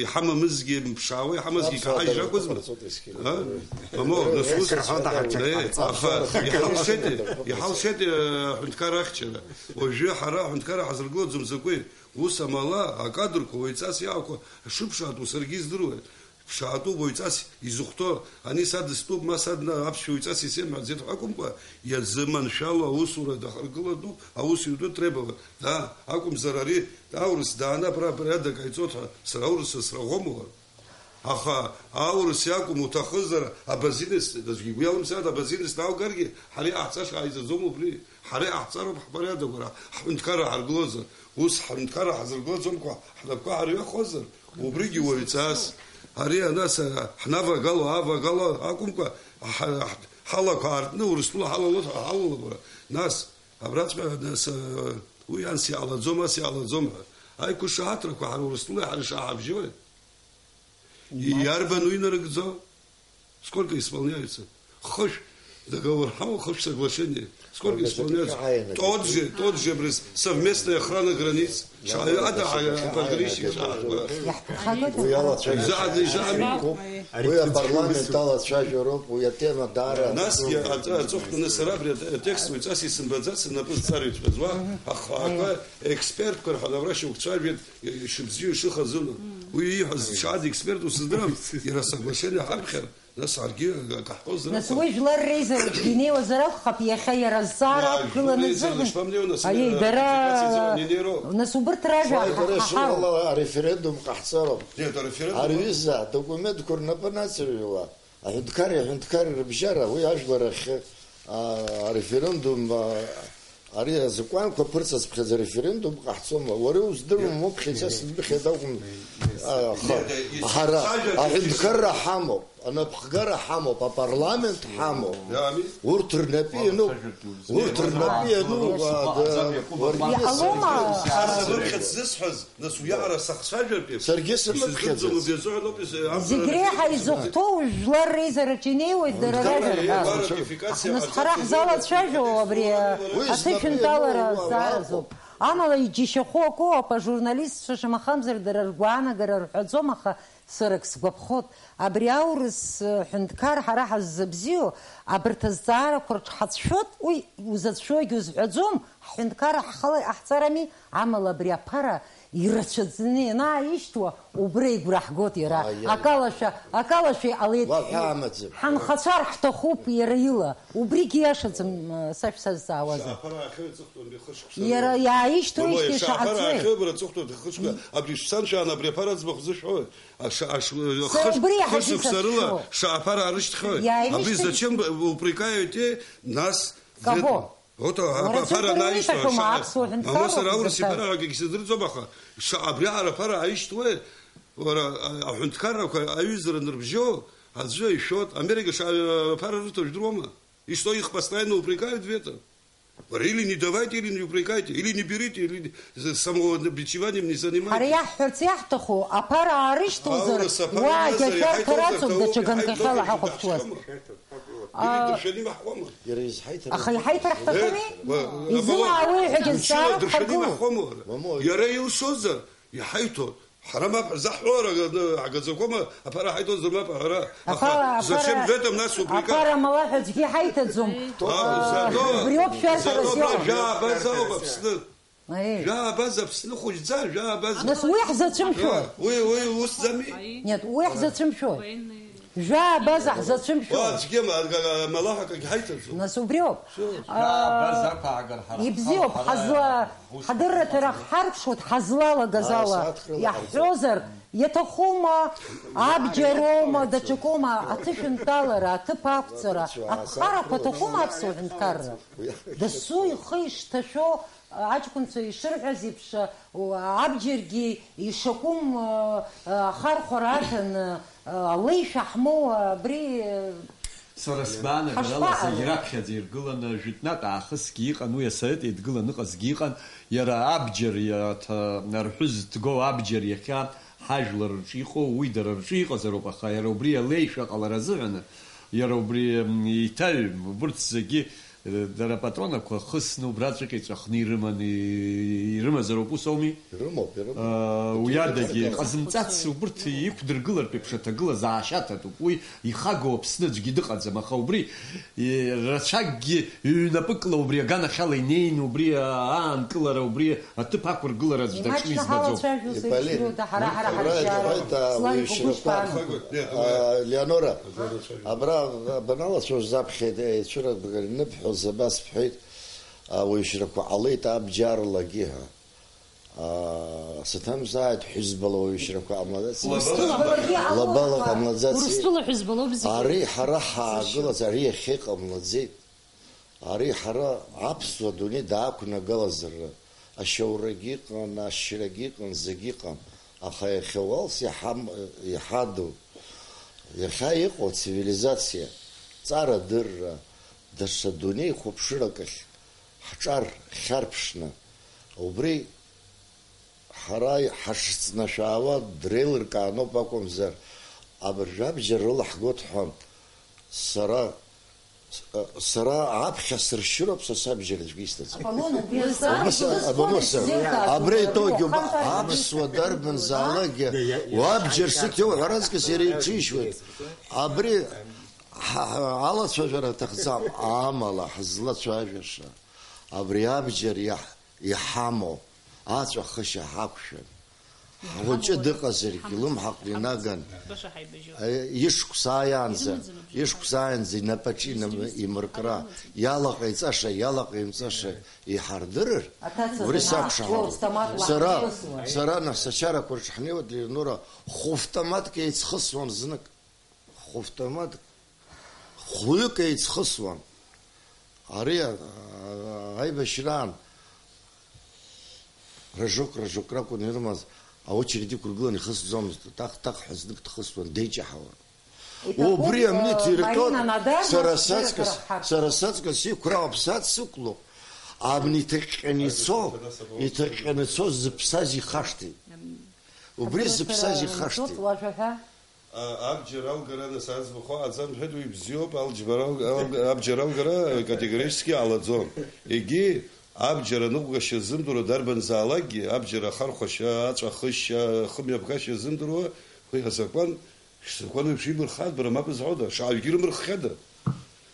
иҳамамызгьы, ԥшаауа иҳамазгьы Аԥсуаа икаҳажьракәызма? Дара рхы ҟарҵоит есқьыла. А? Мамоу, Дара нас ус, рхы ҟарҵоит, Э, ҳаҿагылоуп. Аха иҳалшеит, иҳалшеит, э, аҳәынҭқар ахьчара. Уажәы ҳара аҳәынҭқар ҳазыргылаӡом закәи? Ус амала, акадрқәа уаҩҵас иаақәа шыԥшаатәу саргьы издыруеит. Ԥшаатәуп уаҩҵас изыхәҭоу, ани садыстәуп, ма садна аԥсшәа уаҩҵас исеимҳәаӡеит ҳәа акәымкәа, иазыманшәало аусура дахаргылатәуп, аус иутәу требовать, да, акәымзар ари аурыс дааны абра, абра иадакаиҵоит ҳәа сара аурыс срыӷәӷәам уара. Аха аурыс иакәым уҭахызар, абазинец, аӡәгьы игәы иалымсааит, абазинец дааугаргьы, ҳара иҟаҳҵаша ааиҵаӡом убри. Ҳара иҟаҳҵароуп ҳпорядок, уара, ҳҳәынҭқарра ҳаргылозар. Ус ҳҳәынҭқарра ҳазыргылаӡомкәа, ҳнапқәа ҳарҩахозар, убригьы уаҩҵас. Ари анас, а, ҳнавагало, авагало акәымкәа, ҳа-, ҳ-, ҳалақәа аартны Урыстәыла ҳалалоит ҳәа ҳалалап, уара. Нас, абраҵәҟьа, нас, а, уи анс иҟалаӡом, ас иҟалаӡом ҳәа. Аиқәышаҳаҭрақәа ҳара Урыстәылеи ҳара ишаҳабжьои? Иарбан уи инарыгӡо? Сколько исполняется? Хышә договор ҳамоу, хышә соглашение. Сколько исполняется? Тот же, тот же, брыс, совместная охрана границ. Ада, а, пограничник. Уи алацәажәара. Изаҳ-, изаҳ-, Уи апарламент алацәажәароуп, уи атема даара Насгьы аҵ-, аҵыхәтәаны сара абри атекст уаҩҵас исымбаӡац, напы зҵарҩцәаз уа, ахаақәа, експертқәа рҳәан, абра шьоук цәажәеит, ишыбзиоу, ишыхазыну. Уи ииҳәаз шьаада експерту сыздырам, иара соглашение ҳаԥхьар, нас ҳаргьы акаҳҳәозар Нас акәхап. Уи жәлар реизараҿгьы инеиуазар акәхап, иахьа иара зҵаара Иа, ақәгыланы жәлар реизара зыҟам. Шԥамнеиуа, нас, Аиеи, иара дара, адепутациа зонеироу? Нас убырҭ ражәа Уааи, дара ҳаҳауп. Ишыҟалала ареферендум ҟаҳҵароуп. Нет, ареферендум Ари ҩыза адокументқәа рнапы нацырҩуа, аҳәынҭқарреи аҳәынҭқарреи рыбжьара, уи ажәлар ахь, а, ареферендум, а, Ари азакәанқәа ԥырҵацыԥхьаӡа референдум ҟаҳҵома? Уара иуздыруам, уԥхьа ицаз дмыхьеит акәым, а, аха ҳара аҳәынҭқарра ҳамоуп, анапхгара ҳамоуп, апарламент ҳамоуп. Урҭ рнапы иануп, урҭ рнапы иануп, а, да, уаргьы Иҟалома? Сара сабырхьыӡ зысҳәаз, нас уиаҟара сахцәажәартә еиԥш, Саргьы сымыԥхьаӡац. Исыздырӡом убри азыҳәан ауп, Зегь реиҳа изыхәҭоу жәлар реизараҿы инеиуеит дара ражәа рҳәар. Ратификациа Нас ҳара ҟарҵарц ҳзалацәажәо абри Уи аҭышәынтәалара знапы иануп, зҵааразоуп. Амала иџьашьахәу акоуп, ажурналистцәа шамахамзар дара ргәаанагара рҳәаӡом, аха Сара ак сгәаԥхоит, абри аурыс, э, ҳәынҭқар ҳара ҳаззабзиоу, абарҭ азҵаарақәа рҿы ҳацәшәоит, уи узацәшәогьы узҳәаӡом, ҳҳәынҭқарра ҳхала иҟаҳҵарами, амала абри аԥара ирацәаӡаны ианааишьҭуа, убра игәра ҳгоит иара. Ааи, ааи. Акалашәа, акалашәа иҟалеит. Уаҳа амаӡам. Ҳанхацәар ҳҭахуп иара ила. Убригьы иашаӡам, э, сашәа сазҵаауазар. Шаҳаԥара аахьоу иҵыхәтәантәи хышықәса рыла. Иара иааишьҭуеишьҭеи Мамои, шаҳаԥара шаҳаӡеи? Аахьоу бара аҵыхәтәантәи хышықәса, абри шәца, мшәан, абри аԥара аӡбахә зышәҳәои? Аша-, аш-, Сара хыш-, убри иаҳагьы хышықәса рыла сашәшәо. Шаҳаԥара аарышьҭхьои? Иааимышьҭ- Абри зачем б-, упрекаете нас? Кого? Вот, а, Уара аԥара зыдыруа анаишьҭуа, иҭахьоума, шаҳаԥ-, аԥсуа ҳәынҭқарра Мамои, сара аурыс зырҵаз? Ибара акгьы сыздырӡом, аха ша-, абри аара аԥара ааишьҭуеи? Уара, а-, аҳәынҭқаррақәа аҩызара нырбжьоу аӡәы ишәоит. Америка ша-, аԥара рыҭо жәдыруама? И что, их постоянно упрекают в этом? Или не давайте, или не упрекайте, или не берите, или не, за самобичеванием не занимайтесь. Ҳара иаҳҳәарц иаҳҭаху, аԥара аарышьҭоузар, Аурыс аԥара уаагьы анызар, ашәарҭара иҳаиҭозар ацуп, даууп, даҽа ганкахьала иҳаиҭозар ҳахәаԥшуаз. Дыршәаны имаҳкуама? Иара изҳаиҭар Аха иҳаиҭар ҳҭахыми? Э, ба-, Изылаауеи ҳәагьы мчыла азҵаара дыршәаны ҳхаргылоуп. Имаҳкуама уара? Мамои. Иара илшозар, иҳаиҭо. Ҳара мап ҳзаҳҳәо ара ҳагаӡақәома, аԥара ҳаиҭозар мап аҳәара. Аха, Аха, зачем аԥара, в этом нас упрекать? Аԥара мала ҳәа аӡәгьы иҳаиҭаӡом. А, зато, Убриоуп шәарҭара зато зиоуа. Абра жәаа абаза ауп Аԥсны. Аи. Жәаа абаза Аԥсны хәыҷӡа, жәаа абаза. Нас уи ҳзацәымшәо? А, уи, уи усӡами? Нет, уи ҳзацәымшәо. Военные. Жәаа абаза ҳзацәымшәо. Уа, аӡәгьы ма-, га-, га-, амалаҳәа акагь ҳаиҭаӡом. Нас убриоуп. Все. Жәаа абаза ақәаагар ҳара ибзиоуп, ҳхала ҳазла-, ус ҳадырраҭара ҳазла. Ҳарԥшуеит, ҳазлалагаз ала. Асааҭ рыла иаҳҳәозар, иаҭахума, абџьароума, даҽакоума, аҭышәынтәалара, аҭыԥ ақәҵара, аԥҟарақәа аҭахума аԥсуа ҳәынҭқарра? Дасу ихы ишҭашәо, аҷкәынцәа ишырҳәаз еиԥш, абџьаргьы ишакәым, ахархәара аҭаны, алеишәа ҳмоу абри, Сара сгәаанагарала, ҳашԥаҟало? Зегь раԥхьаӡа иргыланы, жәытәнатә аахысгьы иҟан, уи асовет еидгыланы ыҟазгьы иҟан, иара абџьар иаҭа-, арҳәы зҭгоу абџьар иахьа ҳажәлар рҿы иҟоу, уи дара рҿы иҟазароуп, аха иара убри алеишәа ҟалара азыҳәаны, иара убри, м, иҭаҩым, убырҭ зегьы Дара апатронақәа хысны убраҵәҟьа иҵәахны ирыманы, ирымазароуп, ус ауми? Ирымоуп, ирымоуп. Аа, уи адагьы, иҭаркын. Ҟазымҵац убырҭ иқәдыргылартә еиԥш аҭагылазаашьа аҭатәуп. Уи ихагоу Аԥсны аӡәгьы дыҟаӡам, аха убри, е, рацәакгьы ҩнапыкла убри аганахьала инеины, убри аанкылара, убри аҭыԥ ақәыргылара аӡә даҿны Имаҷны избаӡом. Ҳалацәажәо, Иполит, Саид Срыу, даҳара ҳара ҳара Ҳара ҳшьара. Ҳаиҭа Славик уи Угәышԥаан. Шьрыфан. А, Леонора, абра баналацәажәоз аԥхьа ицәырганы бҳәоз абас бҳәеит, ауаҩшьрақәа ҟалеит абџьарлагьы ҳәа. А, саҭамзааит, ҳәызбала уаҩшьрақәа ҟамлаӡаци? Урыстәыла ҳәызбала ҟамлаӡаци? Урыстәыла ҳәызбалоуп зегьы. Ари ҳара ҳаагылаз, ари иахьа иҟамлаӡеит. Ари ҳара аԥсуа дунеи даақәнагалазар, ашьоурагьы ыҟан, ашьрагьы ыҟан, зегьы ыҟан. Аха иахьа уалс иҳам-, иҳаду, иахьа иҟоу ацивилизациа, ҵарадырра, даҽа дунеи хәаԥшырак ахь ҳҿар хьарԥшны, убри ҳара ҳашыцнашәаауа дреилыркааноуп акәымзар, абыржәабжьа рылаҳгоит ҳәа сара, сара аԥхьа сыршьыроуп, са сабжьар аӡәгьы исҭаӡом. Аполлон, убри азы Абас, абри итоги, аԥсуа дарбанзаалакгьы уабџьар сыҭ иоуҳәар аҵкыс иара иҽишьуеит. Абри ҳа-, ҳа-, алацәажәара аҭахӡам, амала ҳзлацәажәаша абри абџьар иаҳ-, иҳамоу аҵәахышьа ҳақәшәан. Ҳхәыҷы дыҟазаргьы, лымҳаҟны инаган, ишықәс ааиаанӡа, ишықәс ааиаанӡа инапаҿы инам-, имыркра, иалаҟаиҵаша, иалаҟаимҵаша иҳардырыр, убри сакәшахоит. Сара, сара нас ачарақәа рҿы ҳнеиуа, Леонора, хәыфтоматк еицхысуан знык. Хәыфтоматк хәҩык еицхысуан. Ари, а, аибашьраан рожок, рожок ракәын ирымаз, аочередь иқәыргыланы ихысӡомызт, таҟ-таҟ ҳәа знык дхысуан, деиҷаҳауан. Убри амни ҭирҟьон, сара саҵкыс, сара саҵкыс иқәра аԥсац сықәлоуп. Абни иҭаҟьҟьаны ицо, иҭаҟьҟьаны ицо зыԥсаз ихашҭит. Убри зыԥсаз ихашҭит. Уажәа ҳәа? А, абџьар алгара, нас, аӡбахә аҟаӡам, бҳәеит, уи бзиоуп, алџьбара ал-, ал-, абџьар алгара категорически ҟалаӡом. Егьи абџьар аныҟәгашьа ззымдыруа дарбанзаалакгьы, абџьар ахархәашьа, аҵәахышьа, ахымҩаԥгашьа ззымдыруа, Уи азакәан, шәзакәан еиԥш ибырххаат, бара мап зҳәода, шаҩгьы ирымырххьада?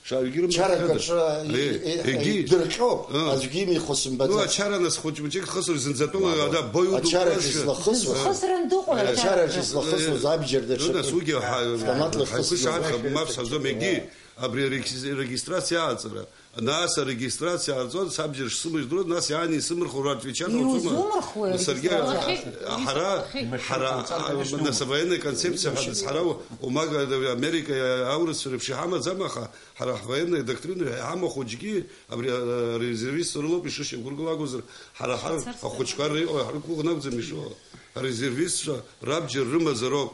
Шаҩгьы ирымырххьада? Чарак аҿы и-, Е, и-, егьи. Идырҟьо, Ы. Аӡәгьы имихо Ну, сымбаӡац. Ачара нас хәыҷ-мыҷык хысыр зынӡатәыла Мап. ада бои Ачараҿ удукылазшәа. излахысуа. Зхысра андыҟоу Ачараҿ ачара. излахысуа Э, абџьар даҽакы. Нас уигьы ҳа-, Автоматла ҳаиқәшаҳаҭхап, ихысуа. мап сҳәаӡом, егьи. Абри арегис-, регистрациа аҵара. Нас арегистрациа аарҵон, сабџьар шсымыждыруаз, нас иааны исымырхуа ура отвечать Иузумырхуеи Саргьы арегистрациа? Ҳара, ҳара, нас авоенная концепция ҳәа дызҳара, умага, Америка аурысцәа реиԥш иҳамаӡам, аха ҳара ҳвоенная доктрина ҳәа иҳамоу хәыҷгьы, абри, а, резервист рылоуп ишышьақәыргыло акәзар, ҳара ҳар-, ахәыҷқәа ри-, ҳрықәгәыӷны акәӡам ишыҟоу. Арезервистцәа рабџьар рымазароуп,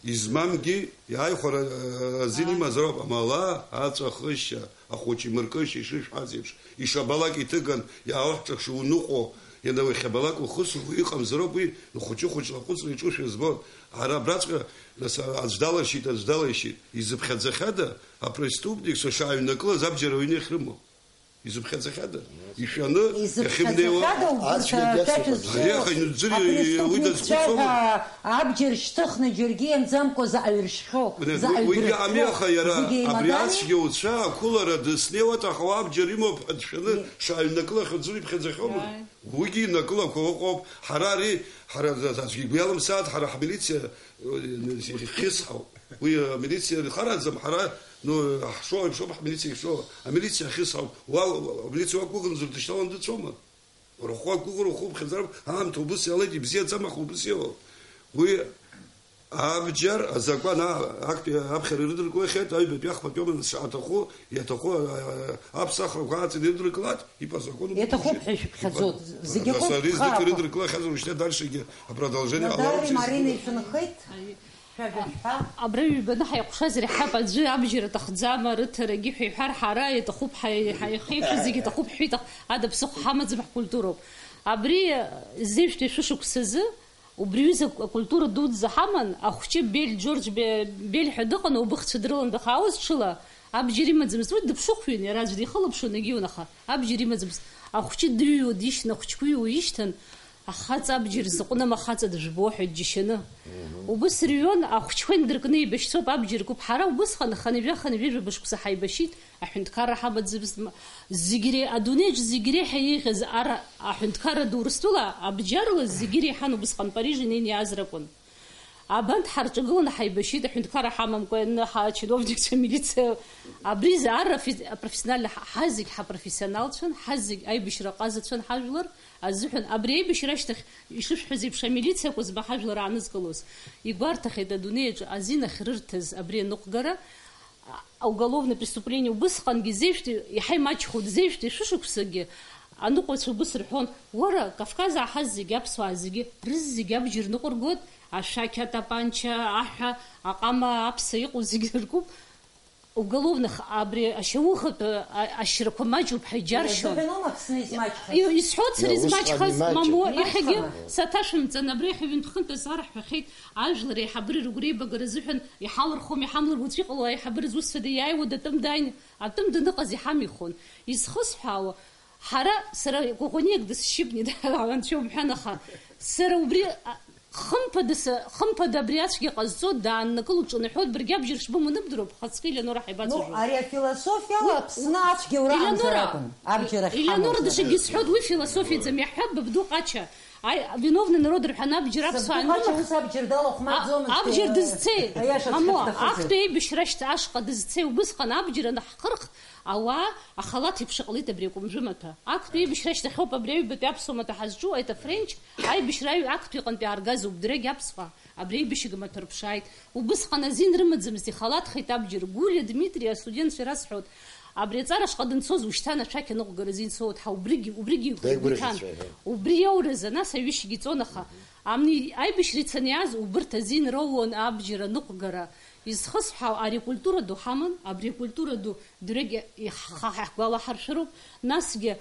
измамгьы иааихәара, а, азин Ааи. имазароуп, амала, аҵәахышьа, ахәыҷ имыркышьа ишышәҳәаз еиԥш, ишабалак иҭыган, иаауҳҿакшо уныҟәо, ианауихьабалак ухысыр, уи иҟамзароуп, уи хәыҷы-хәыҷла аҟәыҵра иҿушәа збоит. Ара абраҵәҟьа, нас, аӡә далыршьит, аӡә далаишьит. Изыԥхьаӡахьада, апреступникцәа шааҩнакылаз абџьар аҩны иахьрымоу? Изыԥхьаӡахьада? Ишәаны иахьымнеиуа Изыԥхьаӡахьада убырҭ Ацәгьагьы ацәа ацәгьа зцәыӡуа? Аиеи, аха, иудзыри, уи апреступникцәа дызхәыцуама? Ҳәа абџьар шьҭыхны џьаргьы ианӡамкәа заҟа ҩршьхьоу, Уи, заҟа уигьы ҩбрыхьхьоу, ами, аха иара зегьы абри еимадами? Ацәгьауцәа ақәылара дыснеиуа, аха уа абџьар имоуп ҳәа дшәаны Е. шааҩнакылахьоу аӡәыр иԥхьаӡахьоума? Ааи. Уигьы инакылақәа ыҟоуп. Ҳара ари, ҳара аӡә-, аӡәгьы игәы иалымсааит, ҳара ҳмилициа, э, хьысҳауп. Уи, э, амилициа рхараӡам, ҳара, ну, ҳшоу еиԥшоуп, ҳмилициа ихьшоу. Амилициа ахьысҳауп. Уа, амилициа уақәгәыӷынӡа дышьҭаланы дыцәоума? Уара ухы уақәгәыӷыр ухы уԥхьаӡароуп, аамҭа убыс иалеит, ибзиаӡам, аха убыс иҟоуп. Уи абџьар азакәан а-, актәи аԥхьара ирыдыркылахьеит, аҩбатәи ахԥатәи амш шаҭаху, иаҭаху, а, а, аԥсахрақәа ааҵаны ирыдыркылааит, иҟоу азакәан Иаҭахуп убыс ҳәа ишәыԥхьаӡоит. Зегьы Нас акоуп, ари зегьы хааԥап. ирыдыркылахьазар, уажәшьҭа дальше-гьы апродолжение Надари ҟаларц Марина изҭахуп. ишәынхеит. Шәажәа шәҳәа. Абра ҩбаны ҳаиҟәшазар иаҳҳәап, аӡәы абџьар аҭахӡам, арыҭарагьы ҳәа иҳәар, ҳара иаҭахуп, ҳа-, ҳа-, иахьеиқәшәо зегьы иаҭахуп ҳҳәеит, ада ԥсыхәа ҳамаӡам, ҳкультуроуп. Абри, зеижәтәи шәышықәсазы, убри ҩыза акультура дуӡӡа ҳаман, ахәҷы Бель, Џьорџь Бе-, Бель ҳәа дыҟан, убыхцәа дрылан дахаауаз ҽыла, абџьар имаӡамызт, уи дыԥшыхәҩын, иара аӡә дихылаԥшуан, егьиуан, аха абџьар имаӡамызт. Ахәҷы дыҩуа дишьҭан, ахәҷқәа иҩуа ишьҭан, Ахаҵа абџьар зыҟәным ахаҵа дыжәбо ҳәа џьашьаны. Мгм. Убыс рыҩуан, ахәҷқәа индыркны еибашьцәоуп, абџьар куп. Ҳара убысҟан хынҩажәа-хынҩажәаба шықәса ҳаибашьит, аҳәынҭқарра ҳамаӡамызт, м-, зегь ре-, адунеи аҿы зегь реиҳа еиӷьыз ар-, аҳәынҭқарра ду Урыстәыла абџьарла зегь реиҳан убысҟан Париж инеины иааз ракәын. Абанҭ ҳарҿагыланы ҳаибашьит, аҳәынҭқарра ҳамамкәа, ҳачиновникцәа, амилициа. Абри заа ара фи-, профессионально ҳа-, ҳазегь ҳапрофессионалцәан, ҳазегь аибашьра ҟазацәан ҳажәлар азыҳәан. Абри аибашьра ашьҭахь, ишышәҳәаз еиԥш, амилициа Кәызба ҳажәлар аанызкылоз игәарҭахеит адунеи аҿы азин ахьрырҭаз абри аныҟәгара. А, уголовное преступление убысҟангьы зеижәтәи, иаҳа имаҷхо зеижәтәи шәышықәсагьы аныҟәацәа убыс рҳәон, уара, Кавказ аҳаз зегьы, аԥсуаа зегьы, рызегьы абџьар ныҟәыргоит, ашәақь, атапанча, аҳәа, аҟама, аԥса иҟоу зегьы ркуп. Уголовных, абри ашьаухатә, а, ашьрақәа маҷуп ҳәа иџьаршьон. Иазыҳәаноума Аԥсны измаҷхаз? И-, исҳәоит сара Иа, усҟан измаҷхаз, имаҷын. Мамоу, Имаҷханы. Иахьагьы саҭашәымҵан, абри иахьа ҩынтә-хынтә азы арҳәахьеит, ажәлар аиҳабыра рыгәра еибагара азыҳәан иҳалырхуам, иҳамлар уаҵәы иҟало аиҳабыра зусҭцәада иааиуа датәым дааины, атәым даныҟаз иҳамихуан. Изхысҳәаауа, ҳара, сара Коӷониак дысшьыпни, анцәа умҳәан, аха сара убри, а, Хымԥада са, хымԥада абри ацәгьа ҟазҵо дааннакыло дҿанаҳәоит, баргьы абџьар шбымоу ныбдыруа, бхаҵкы Елеонора Ну, ҳаибацәажәо. ари афилософиала Уи, Аԥсны ацәгьаура Елеонора, амзар акәын, абџьар ахьҳамоу Елеонора, ҳара. Дашагьы исҳәоит, уи философиаӡам, иаҳҳәап, быбду Ҟача. Аи, виновный народ рҳәаны абџьар Сабду аԥсуаа Ҟача анымых, ус абџьар далахәмарӡомызт, а, абџьар э, дызцеи? Аиаша Мамо, цәгьа дҭахызар. Актәи аибашьра ашьҭ-, ашҟа дызцеи? Убысҟан абџьар анаҳхырх, ауаа ахалаҭ еиԥш иҟалеит абри акәымжәы маҭәа. Актәи аибашьра ашьҭахь ауп абри аҩбатәи аԥсуа маҭәа ҳазҿу, это Френч, аибашьра аҩ-, актәи аҟынтәи ааргазоуп, дырҩегь аԥсуаа абри аибашьыга маҭәа рыԥшааит. Убысҟан азин рымаӡамызт, ихалаҭхеит абџьар. Гулиа Дмитри астудентцәа ирасҳәоит, абри аҵара шҟа данцоз ушьҭан ашәақь аныҟәгара азин соуеит ҳәа, убригьы, убригьы игәы иҭан. Даигәырӷьацәа, аҳәа. Убри иоуразы, нас аҩышьагьы ҵон, аха Амни аибашьра ицаны иааз убырҭ азин роуан абџьар аныҟәгара. Изхысҳәаау, ари акультура ду ҳаман, абри акультура ду дырҩегь иаҳ-, ҳа-, ҳгәалаҳаршәароуп. Насгьы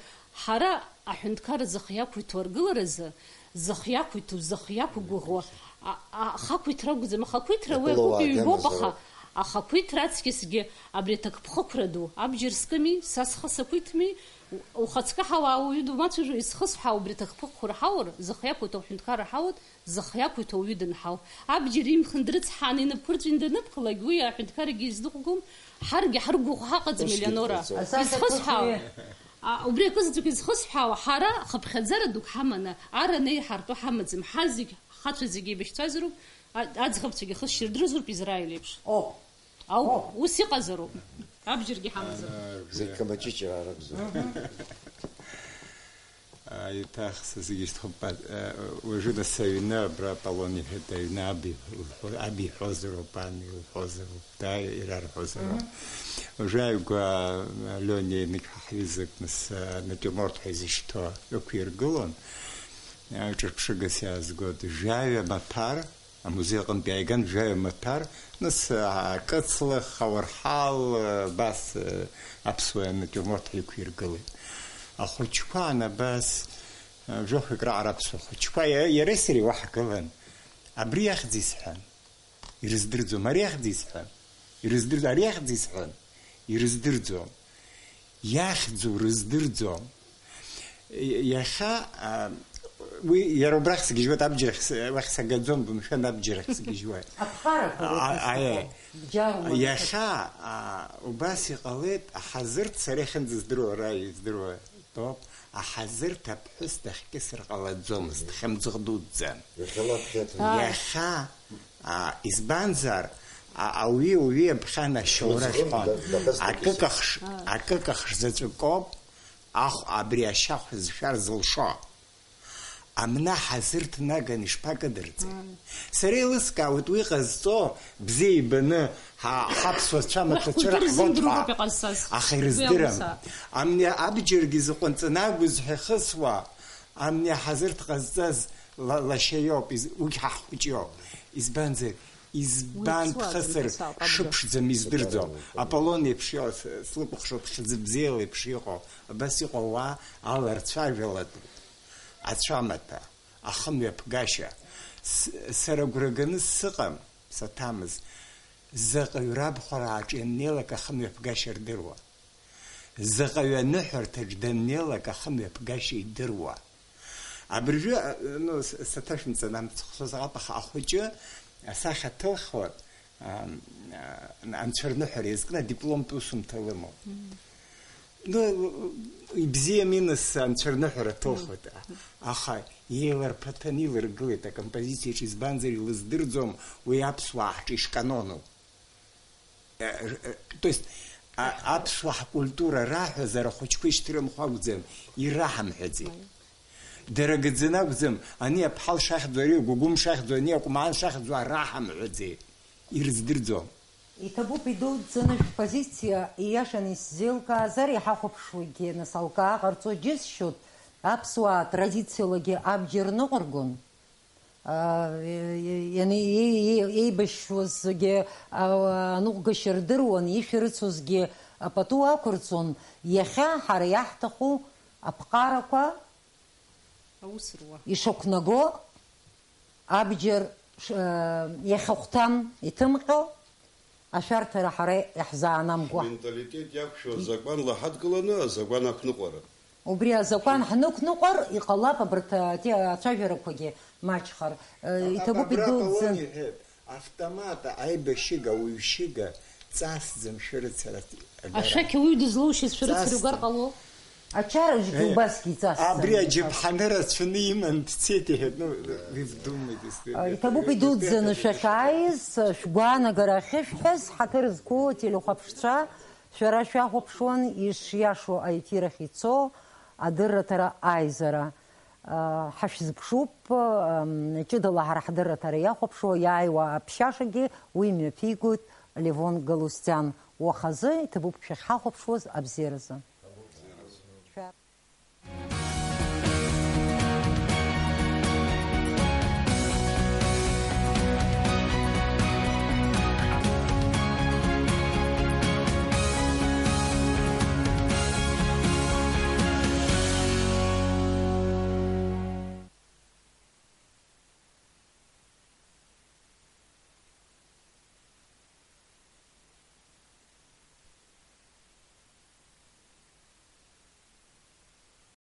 ҳара аҳәынҭқарра зых иақәиҭу аргыларазы, зых иақәиҭу, зых иақәгәыӷуа, а, а, ахақәиҭра акәӡам, ахақәиҭра уи Иҟало акәык ҩбоуп, ааганазароуп. Аха ахақәиҭра аҵкьысгьы абри аҭакԥхықәра ду, абџьар скыми, са схы сақәиҭми, Ухаҵкы ҳауа ауаҩы думацәажәо, изхысҳәаау убри аҭакԥхықәра ҳаур, зых иақәиҭу аҳәынҭқарра ҳауд, зых иақәиҭу ауаҩы дынҳау. Абџьар имхын дрыцҳааны инапқәа ырҵәины даныԥхьалак, уи аҳәынҭқаррагьы изныҟәгом, ҳаргьы ҳаргәыӷәӷәа ҳаҟаӡам, Ус Елеонора. Изхысҳәаау, а, убри акызаҵәык изхысҳәаау, ҳара хыԥхьаӡара дук ҳаманы, ара неиҳартәу ҳамаӡам, ҳа зегь, ҳхацәа зегь еибашьцәазароуп, а-, аӡӷабцәагьы хысшьыр дрызуп Израиль еиԥш. Оп. Ауп, Оп. Ус иҟазароуп. Абџьаргьы ҳамазароуп. Зегь камаҷыҷра ракәзар. Еиҭах са зегьы сҭахуп, а, уажәы нас аҩны абра Аполлон иҳәеит, аҩны аб иҳәо-, аб иҳәозароуп, ан илҳәозароуп, дааи ирарҳәозароуп. Уажәы ааигәа Алион иеиныг ҳа ҳҩызак нас, а, натиурморт ҳәа изышьҭоу ықәиргылон, а, ҿырԥшыгас иаазгоит, жәаҩа маҭәар, Амузеи аҟынтә иааиган жәаҩа маҭәар, нас, а, кыцлых, ауарҳал, а, абас, а, аԥсуа натиурморт ҳиқәиргылеит. Ахәыҷқәа ан абас, а, жәохәҩык раҟара аԥсуа хәыҷқәа иа-, иареи сареи уаҳа гылан. Абри иахьӡ исҳәан, ирыздырӡом, ари иахьӡ исҳәан, ирыздырӡом, ари иахьӡ исҳәан, ирыздырӡом. Иахьӡу рыздырӡом. Иахьа, а, уи иара убрахь сгьежьуеит, абџьарахь с-, уахь сагаӡом, бымшәан, абџьарахь сгьежьуеит. Аԥҟарақәа А, а, роуп а, исыҟоу. Бџьарума, Иахьа, а, убас иҟалеит, аҳазырҭ сара иахьынӡаздыруа, ара издыруа тоуп, аҳазырҭ аԥҳәыс дахькьысыр ҟалаӡомызт, хьымӡӷ дуӡӡан. Иахьа лаԥхьа ҭаны. Ааи. Иахьа А, избанзар, а, ауи, уи аԥхьан ашьоура Уи ахьҳәон. Даҟа-, даҟа-, Акык ахш-, акык ахш заҵәык ауп, ахә абри ашьахә зшәар зылшо. Амна ҳазырҭ наган ишԥакыдырҵеи? Ааи. Сара еилыскаауеит уи ҟазҵо, бзиа ибаны, ҳа-, ҳаԥсуа цәамаҭәа Уи цәырҳгоит ҳәа. Рзымдыруа иҟазҵаз. Аха Уи ирыздырам. Ауаса. Амни абџьаргьы зыҟәынҵаны агәызҳәа ихысуа, Амни аҳазырҭ ҟазҵаз ла-, лашьа иоуп, из-, уигь ҳа ҳхәыҷ иоуп. Избанзар, избан Уи аԥсуаа дхысыр зынӡа саауп, абга. Шыԥшӡам издырӡом. Аполлон еиԥш иҟоу, с-, слыкәыхшоуп, хьӡы бзиала еиԥш иҟоу. Абас иҟоу ауаа аларцәажәалатәуп. Ацәамаҭәа, ахымҩаԥгашьа. С-, сара агәра ганы сыҟам, саҭамыз. Заҟаҩ рабхәарааҿ ианнеилак ахымҩаԥгашьа рдыруа. Заҟаҩы аныҳәарҭаҿ даннеилак ахымҩаԥгашьа идыруа. Абыржәы, а, ну, с-, саҭашәымҵан, амц хәсоз аҟаԥ, аха ахәыҷы асахьа ҭылхуа, ам, а, анцәа рныҳәара иазкны адипломтә усумҭа лымоуп. Мм. Ну, ибзиами нас анцәа рныҳәара ҭылхуеит. Мм. Аха еиларԥаҭаны илыргылеит акомпозициаҿы, избанзар илыздырӡом уи аԥсуаа ҳҿы ишканону. Э, э, то есть, а, аԥсуаа ҳкультура раҳәазар ахәыҷқәа ишьҭрымхуа акәӡам, ираҳамҳәаӡеит. Дара гаӡаны акәӡам, ани аԥҳал шахьӡу, ари агәыгәым шахьӡу, ани акәман шахьӡу араҳамҳәаӡеит, ирыздырӡом. Иҭабуп идуӡӡаны шәпозициа, ииашаны исзеилкаазар, иҳахәаԥшуагьы, нас алкаа ҟарҵо џьысшьоит, аԥсуаа традициалагьы абџьар ныҟәыргон. Аа, иани-, иеи-, иеи-, еибашьуазгьы, аа, аныҟәгашьа рдыруан, ишәа рыцузгьы апату ақәырҵон. Иахьа ҳара иаҳҭаху аԥҟарақәа Аус руа. Ишақәнаго, абџьар ш-, аа, иахьахәҭам иҭымҟьо, ашәарҭара ҳара иаҳзаанамгуа. Ҳменталитет иақәшәо азакәанла ҳадгыланы азакәан ақәныҟәара. Убри азакәан ҳнықәныҟәар, иҟалап абарҭ ати-, ацәажәарақәагьы маҷхар. Э, А-, иҭабуп абра идуӡӡан. Аполлон иҳәеит, автомат, аибашьыга, ауаҩшьыга ҵасӡам шәарыцара агара. Ашәақь ауаҩы дызлоушьыз шәарыцара Ҵасӡам. Угар ҟало? Ачараҿгьы Э, убасгьы иҵасӡам. Абри аџьаԥҳаны рацәаны иман дцеит, иҳәеит, ну, вы вдумайтесь, А, иҭабуп идуӡӡаны шәахьааиз, шәгәаанагара ахьышәҳәаз, ҳаҭыр зқәу ателехәаԥшцәа, шәара шәахәаԥшуан ишиашоу аефир ахь ицо адырраҭара аизара. А, ҳашәзыԥшуп, ам, ҷыдала ҳара ҳдырраҭара иахәаԥшуа иааиуа аԥшьашагьы уи мҩаԥигоит Левон Галустиан. Уахазы иҭабуп шәахьҳахәаԥшуаз абзиаразы.